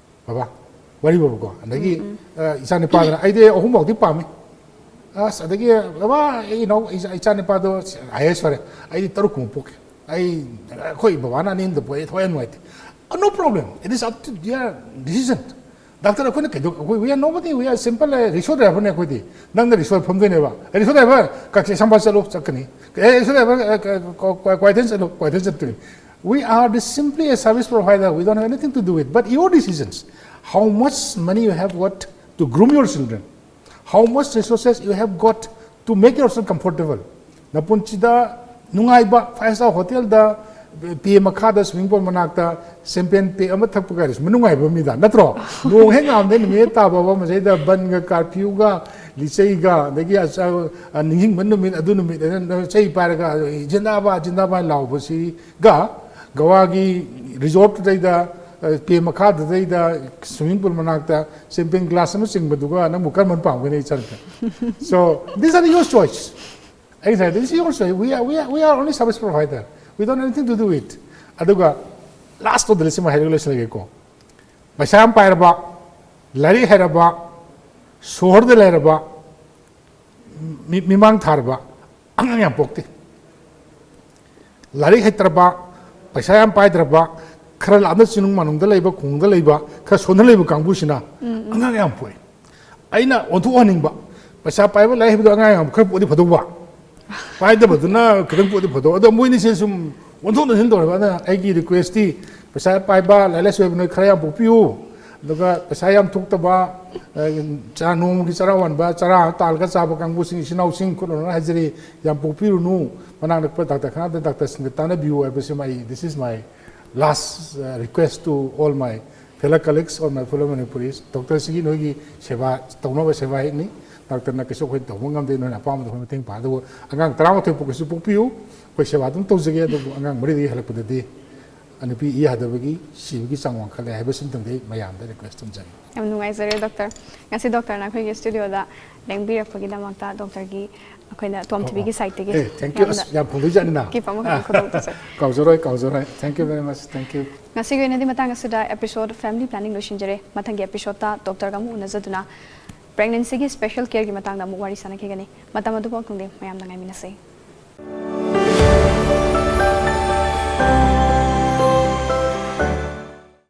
ꯕꯕꯥ", ꯋꯥꯔꯤ ꯕꯕꯀꯣ꯫ ꯑꯗꯒꯤ ꯑ, ꯏꯆꯥ ꯅꯨꯄꯥꯗꯅ, "ꯑꯩꯗꯤ ꯑꯍꯨꯝꯐꯥꯎꯗꯤ ꯄꯥꯝꯃꯤ", ꯑꯁ, ꯑꯗꯒꯤ, "ꯕꯕꯥ, ꯑꯩ ꯏꯅꯥꯎ ꯏꯆꯥ, ꯏꯆꯥ ꯅꯨꯄꯥꯗꯣ ꯑꯥꯏ ꯑꯦꯁ ꯑꯣꯏꯔꯦ, ꯑꯩꯗꯤ ꯇꯔꯨꯛ ꯀꯨꯝꯕ ꯄꯣꯛꯀꯦ, ꯑꯩ, ꯑꯩꯈꯣꯏ ꯕꯕꯥꯅ ꯑꯅꯤ ꯑꯝꯗ ꯄꯣꯛꯑꯦ, ꯊꯋꯥꯏ ꯌꯥꯝ ꯅꯨꯡꯉꯥꯏꯇꯦ"꯫ No problem, it is up to their decision. Doctor, ꯑꯩꯈꯣꯏꯅ ꯀꯩꯗꯧ, ꯑꯩꯈꯣꯏ, we are nobody, we are simple, rickshaw ꯗ꯭ꯔꯥꯏꯚꯔꯅꯦ ꯑꯩꯈꯣꯏꯗꯤ꯫ ꯅꯪꯅ ꯔꯤꯛꯁꯣꯗ ꯐꯝꯗꯣꯏꯅꯦꯕ, "ꯑꯦ, ꯔꯤꯛꯁꯣ ꯗ꯭ꯔꯥꯏꯚꯔ, ꯀꯛꯆꯤꯡ ꯁꯝꯕꯥꯜ ꯆꯠꯂꯨ", ꯆꯠꯀꯅꯤ꯫ "ꯑꯦ, ꯔꯤꯛꯁꯣ ꯗ꯭ꯔꯥꯏꯚꯔ, ꯑ, ꯀ-, ꯀ-, ꯀ꯭ꯋꯥ-, ꯀ꯭ꯋꯥꯏꯊꯦꯜ ꯆꯠꯂꯨ", ꯀ꯭ꯋꯥꯏꯊꯦꯜ ꯆꯠꯇꯣꯏꯅꯤ꯫ We are the simply a service provider, we don't have anything to do with, but your decisions, how much money you have got to groom your children, how much resources you have got to make yourself comfortable. ꯅꯄꯨꯟꯁꯤꯗ ꯅꯨꯡꯉꯥꯏꯕ five star hotelꯗ, ꯄꯦ ꯃꯈꯥꯗ swimming pool ꯃꯅꯥꯛꯇ ꯁꯦꯝꯄꯦꯟ ꯄꯦꯛ ꯑꯃ ꯊꯛꯄ ꯀꯥꯏꯁꯦ ꯅꯨꯡꯉꯥꯏꯕ ꯃꯤꯗ ꯅꯠꯇ꯭ꯔꯣ? ꯅꯣꯡ ꯍꯦꯛ ꯉꯥꯝꯗꯩ ꯅꯨꯃꯤꯠ ꯍꯦꯛ ꯇꯥꯕ ꯃꯁꯤꯗ ꯕꯟꯒ ꯀꯥꯔꯐ꯭ꯌꯨꯒ ꯂꯤꯆꯩꯒ ꯑꯗꯒꯤ ꯑꯆꯥ-, ꯑ, ꯅꯤꯡꯁꯤꯡꯕ ꯅꯨꯃꯤꯠ, ꯑꯗꯨ ꯅꯨꯃꯤꯠ ꯑꯗꯨꯅ ꯆꯩ ꯄꯥꯏꯔꯒ "ꯖꯤꯟꯗꯥꯕꯥꯗ, ꯖꯤꯟꯗꯥꯕꯥꯗ" ꯂꯥꯎꯕꯁꯤꯒ ꯒꯋꯥꯒꯤ ꯔꯤꯖꯣꯔꯠꯇꯨꯗꯩꯗ, ꯑ, ꯄꯦ ꯃꯈꯥꯗꯨꯗꯩꯗ swimming pool ꯃꯅꯥꯛꯇ ꯁꯦꯝꯄꯦꯟ ꯒ꯭ꯂꯥꯁ ꯑꯃ ꯆꯤꯡꯕꯗꯨꯒ ꯅꯪꯕꯨ ꯀꯔꯝꯕꯅ ꯄꯥꯝꯒꯅꯤ, ꯏꯆꯥꯅꯨꯄꯤ? So, these are your choice. ꯑꯩ ꯉꯁꯥꯏ, "This is your choice. We are, we are, we are only service provider. We don't have anything to do with." ꯑꯗꯨꯒ last of the list ꯑꯃ ꯍꯥꯏꯔꯒ ꯂꯣꯏꯁꯤꯜꯂꯒꯦꯀꯣ꯫ ꯄꯩꯁꯥ ꯌꯥꯝ ꯄꯥꯏꯔꯕ, ꯂꯥꯏꯔꯤꯛ ꯍꯩꯔꯕ, ꯁꯣꯍꯔꯗ ꯂꯩꯔꯕ, ꯃꯤ-, ꯃꯤꯃꯥꯡ ꯊꯥꯔꯕ ꯑꯉꯥꯡ ꯌꯥꯝ ꯄꯣꯛꯇꯦ꯫ ꯂꯥꯏꯔꯤꯛ ꯍꯩꯇ꯭ꯔꯕ, ꯄꯩꯁꯥ ꯌꯥꯝ ꯄꯥꯏꯗ꯭ꯔꯕ, ꯈꯔ ꯂꯥꯞꯅ ꯆꯤꯡꯅꯨꯡ ꯃꯥꯅꯨꯡꯗ ꯂꯩꯕ, ꯈꯨꯡꯒꯪꯗ ꯂꯩꯕ, ꯈꯔ ꯁꯣꯟꯗ ꯂꯩꯕ ꯀꯥꯡꯕꯨꯁꯤꯅ ꯑꯉꯥꯡ ꯌꯥꯝ ꯄꯣꯛꯏ꯫ ꯑꯩꯅ ꯑꯣꯟꯊꯣꯛꯍꯟꯅꯤꯡꯕ, ꯄꯩꯁꯥ ꯄꯥꯏꯕ ꯂꯥꯏꯔꯤꯛ ꯍꯩꯕꯗꯣ ꯑꯉꯥꯡ ꯌꯥꯝ ꯈꯔ ꯄꯣꯛꯑꯗꯤ ꯐꯗꯧꯕ, ꯄꯥꯏꯗꯕꯗꯨꯅ ꯈꯤꯇꯪ ꯄꯣꯛꯑꯗꯤ ꯐꯗꯧꯕ꯫ ꯑꯗꯣ ꯃꯣꯏꯅꯤꯁꯦ ꯁꯨꯝ ꯑꯣꯟꯊꯣꯛ ꯑꯣꯟꯁꯤꯟ ꯇꯧꯔꯕ꯫ ꯑꯗꯨꯅ ꯑꯩꯒꯤ ꯔꯤꯀ꯭ꯋꯦꯁꯇꯤ, ꯄꯩꯁꯥ ꯄꯥꯏꯕ ꯂꯥꯏꯔꯤꯛ ꯂꯥꯏꯁꯨ ꯍꯩꯕ ꯅꯣꯏ ꯈꯔ ꯌꯥꯝ ꯄꯣꯛꯄꯤꯌꯨ, ꯑꯗꯨꯒ ꯄꯩꯁꯥ ꯌꯥꯝ ꯊꯣꯛꯇꯕ, ꯑ, ꯆꯥ ꯅꯣꯡꯃꯒꯤ ꯆꯔꯥ ꯋꯥꯟꯕ, ꯆꯔꯥ ꯑꯃ ꯇꯥꯜꯂꯒ ꯆꯥꯕ ꯀꯥꯡꯕꯨꯁꯤꯡ, ꯏꯆꯤꯟ ꯏꯅꯥꯎꯁꯤꯡ ꯈꯨꯠ ꯍꯣꯠꯅꯔꯒ ꯍꯥꯏꯖꯔꯤ, ꯌꯥꯝ ꯄꯣꯛꯄꯤꯔꯨꯅꯨ꯫ ꯃꯅꯥꯛ ꯅꯛꯄ ꯗꯥꯛꯇꯔ ꯈꯪꯅꯗ ꯗꯥꯛꯇꯔꯁꯤꯡꯒ ꯇꯥꯟꯅꯕꯤꯌꯨ ꯍꯥꯏꯕꯁꯤ my, this is my last, uh, request to all my fellow colleagues or my fellow Manipuris. ꯗꯣꯛꯇꯔꯁꯤꯒꯤ ꯅꯣꯏꯒꯤ ꯁꯦꯕꯥ ꯇꯧꯅꯕ ꯁꯦꯕꯥ ꯍꯦꯛꯅꯤ꯫ ꯗꯥꯛꯇꯔꯅ ꯀꯩꯁꯨ ꯑꯩꯈꯣꯏꯅ ꯇꯧꯕ ꯉꯝꯗꯦ, ꯅꯣꯏꯅ ꯑꯄꯥꯝꯕꯗꯣ ꯑꯩꯈꯣꯏ ꯃꯇꯦꯡ ꯄꯥꯡ꯫ ꯑꯗꯨꯕꯨ ꯑꯉꯥꯡ ꯇꯔꯥꯃꯥꯊꯣꯏ ꯄꯣꯛꯄꯁꯨ ꯄꯣꯛꯄꯤꯌꯨ, ꯑꯩꯈꯣꯏ ꯁꯦꯕꯥ ꯑꯗꯨꯝ ꯇꯧꯖꯒꯦ꯫ ꯑꯗꯨꯕꯨ ꯑꯉꯥꯡ ꯃꯔꯤꯗꯒꯤ ꯍꯦꯜꯂꯛꯄꯗꯗꯤ ꯅꯨꯄꯤ ꯏ ꯍꯥꯗꯕꯒꯤ ꯁꯤꯕꯒꯤ ꯆꯥꯡ ꯋꯥꯡꯈꯠꯂꯦ ꯍꯥꯏꯕꯁꯤꯃꯇꯪꯗꯤ ꯑꯩ ꯃꯌꯥꯝꯗ ꯔꯤꯀ꯭ꯋꯦꯁ ꯊꯝꯖꯒꯦ꯫ ꯌꯥꯝ ꯅꯨꯡꯉꯥꯏꯖꯔꯦ ꯗꯣꯛꯇꯔ, ꯉꯁꯤ ꯗꯣꯛꯇꯔꯅ ꯑꯩꯈꯣꯏꯒꯤ ꯁ꯭ꯇꯨꯗꯤꯑꯣꯗ ꯂꯦꯡꯕꯤꯔꯛꯄꯒꯤꯗꯃꯛꯇ ꯗꯣꯛꯇꯔꯒꯤ ꯑꯩꯈꯣꯏꯅ ꯇꯣꯝ ꯑꯣ, ꯇꯤꯚꯤꯒꯤ ꯑꯣ꯫ ꯁꯥꯏꯠꯇꯒꯤ ꯑꯦ, thank you꯫ ꯌꯥꯝꯅ ꯑꯁ, ꯌꯥꯝ ꯐꯪꯕꯩꯖꯥꯠꯅꯤꯅ꯫ ꯀꯤꯞ ꯑꯃꯈꯛꯇꯪ ꯈꯨꯗꯣꯡ ꯇꯧꯖꯩ꯫ ꯀꯥꯎꯖꯔꯣꯏ, ꯀꯥꯎꯖꯔꯣꯏ꯫ Thank you very much꯫ Thank you꯫ ꯉꯁꯤꯒꯤ ꯑꯣꯏꯅꯗꯤ ꯃꯇꯥꯡ ꯑꯁꯤꯗ episode family planning ꯂꯣꯏꯁꯤꯟꯖꯔꯦ꯫ ꯃꯊꯪꯒꯤ episodeꯇ ꯗꯣꯛꯇꯔꯒ ꯑꯃꯨꯛ ꯎꯅꯖꯗꯨꯅ pregnancyꯒꯤ special careꯒꯤ ꯃꯇꯥꯡꯗ ꯑꯃꯨꯛ ꯋꯥꯔꯤ ꯁꯥꯟꯅꯈꯤꯒꯅꯤ꯫ ꯃꯇꯝ ꯑꯗꯨꯐꯥꯎ ꯈꯪꯗꯦ ꯃꯌꯥꯝꯅ ꯉꯥꯏꯃꯤꯟꯅꯁꯤ꯫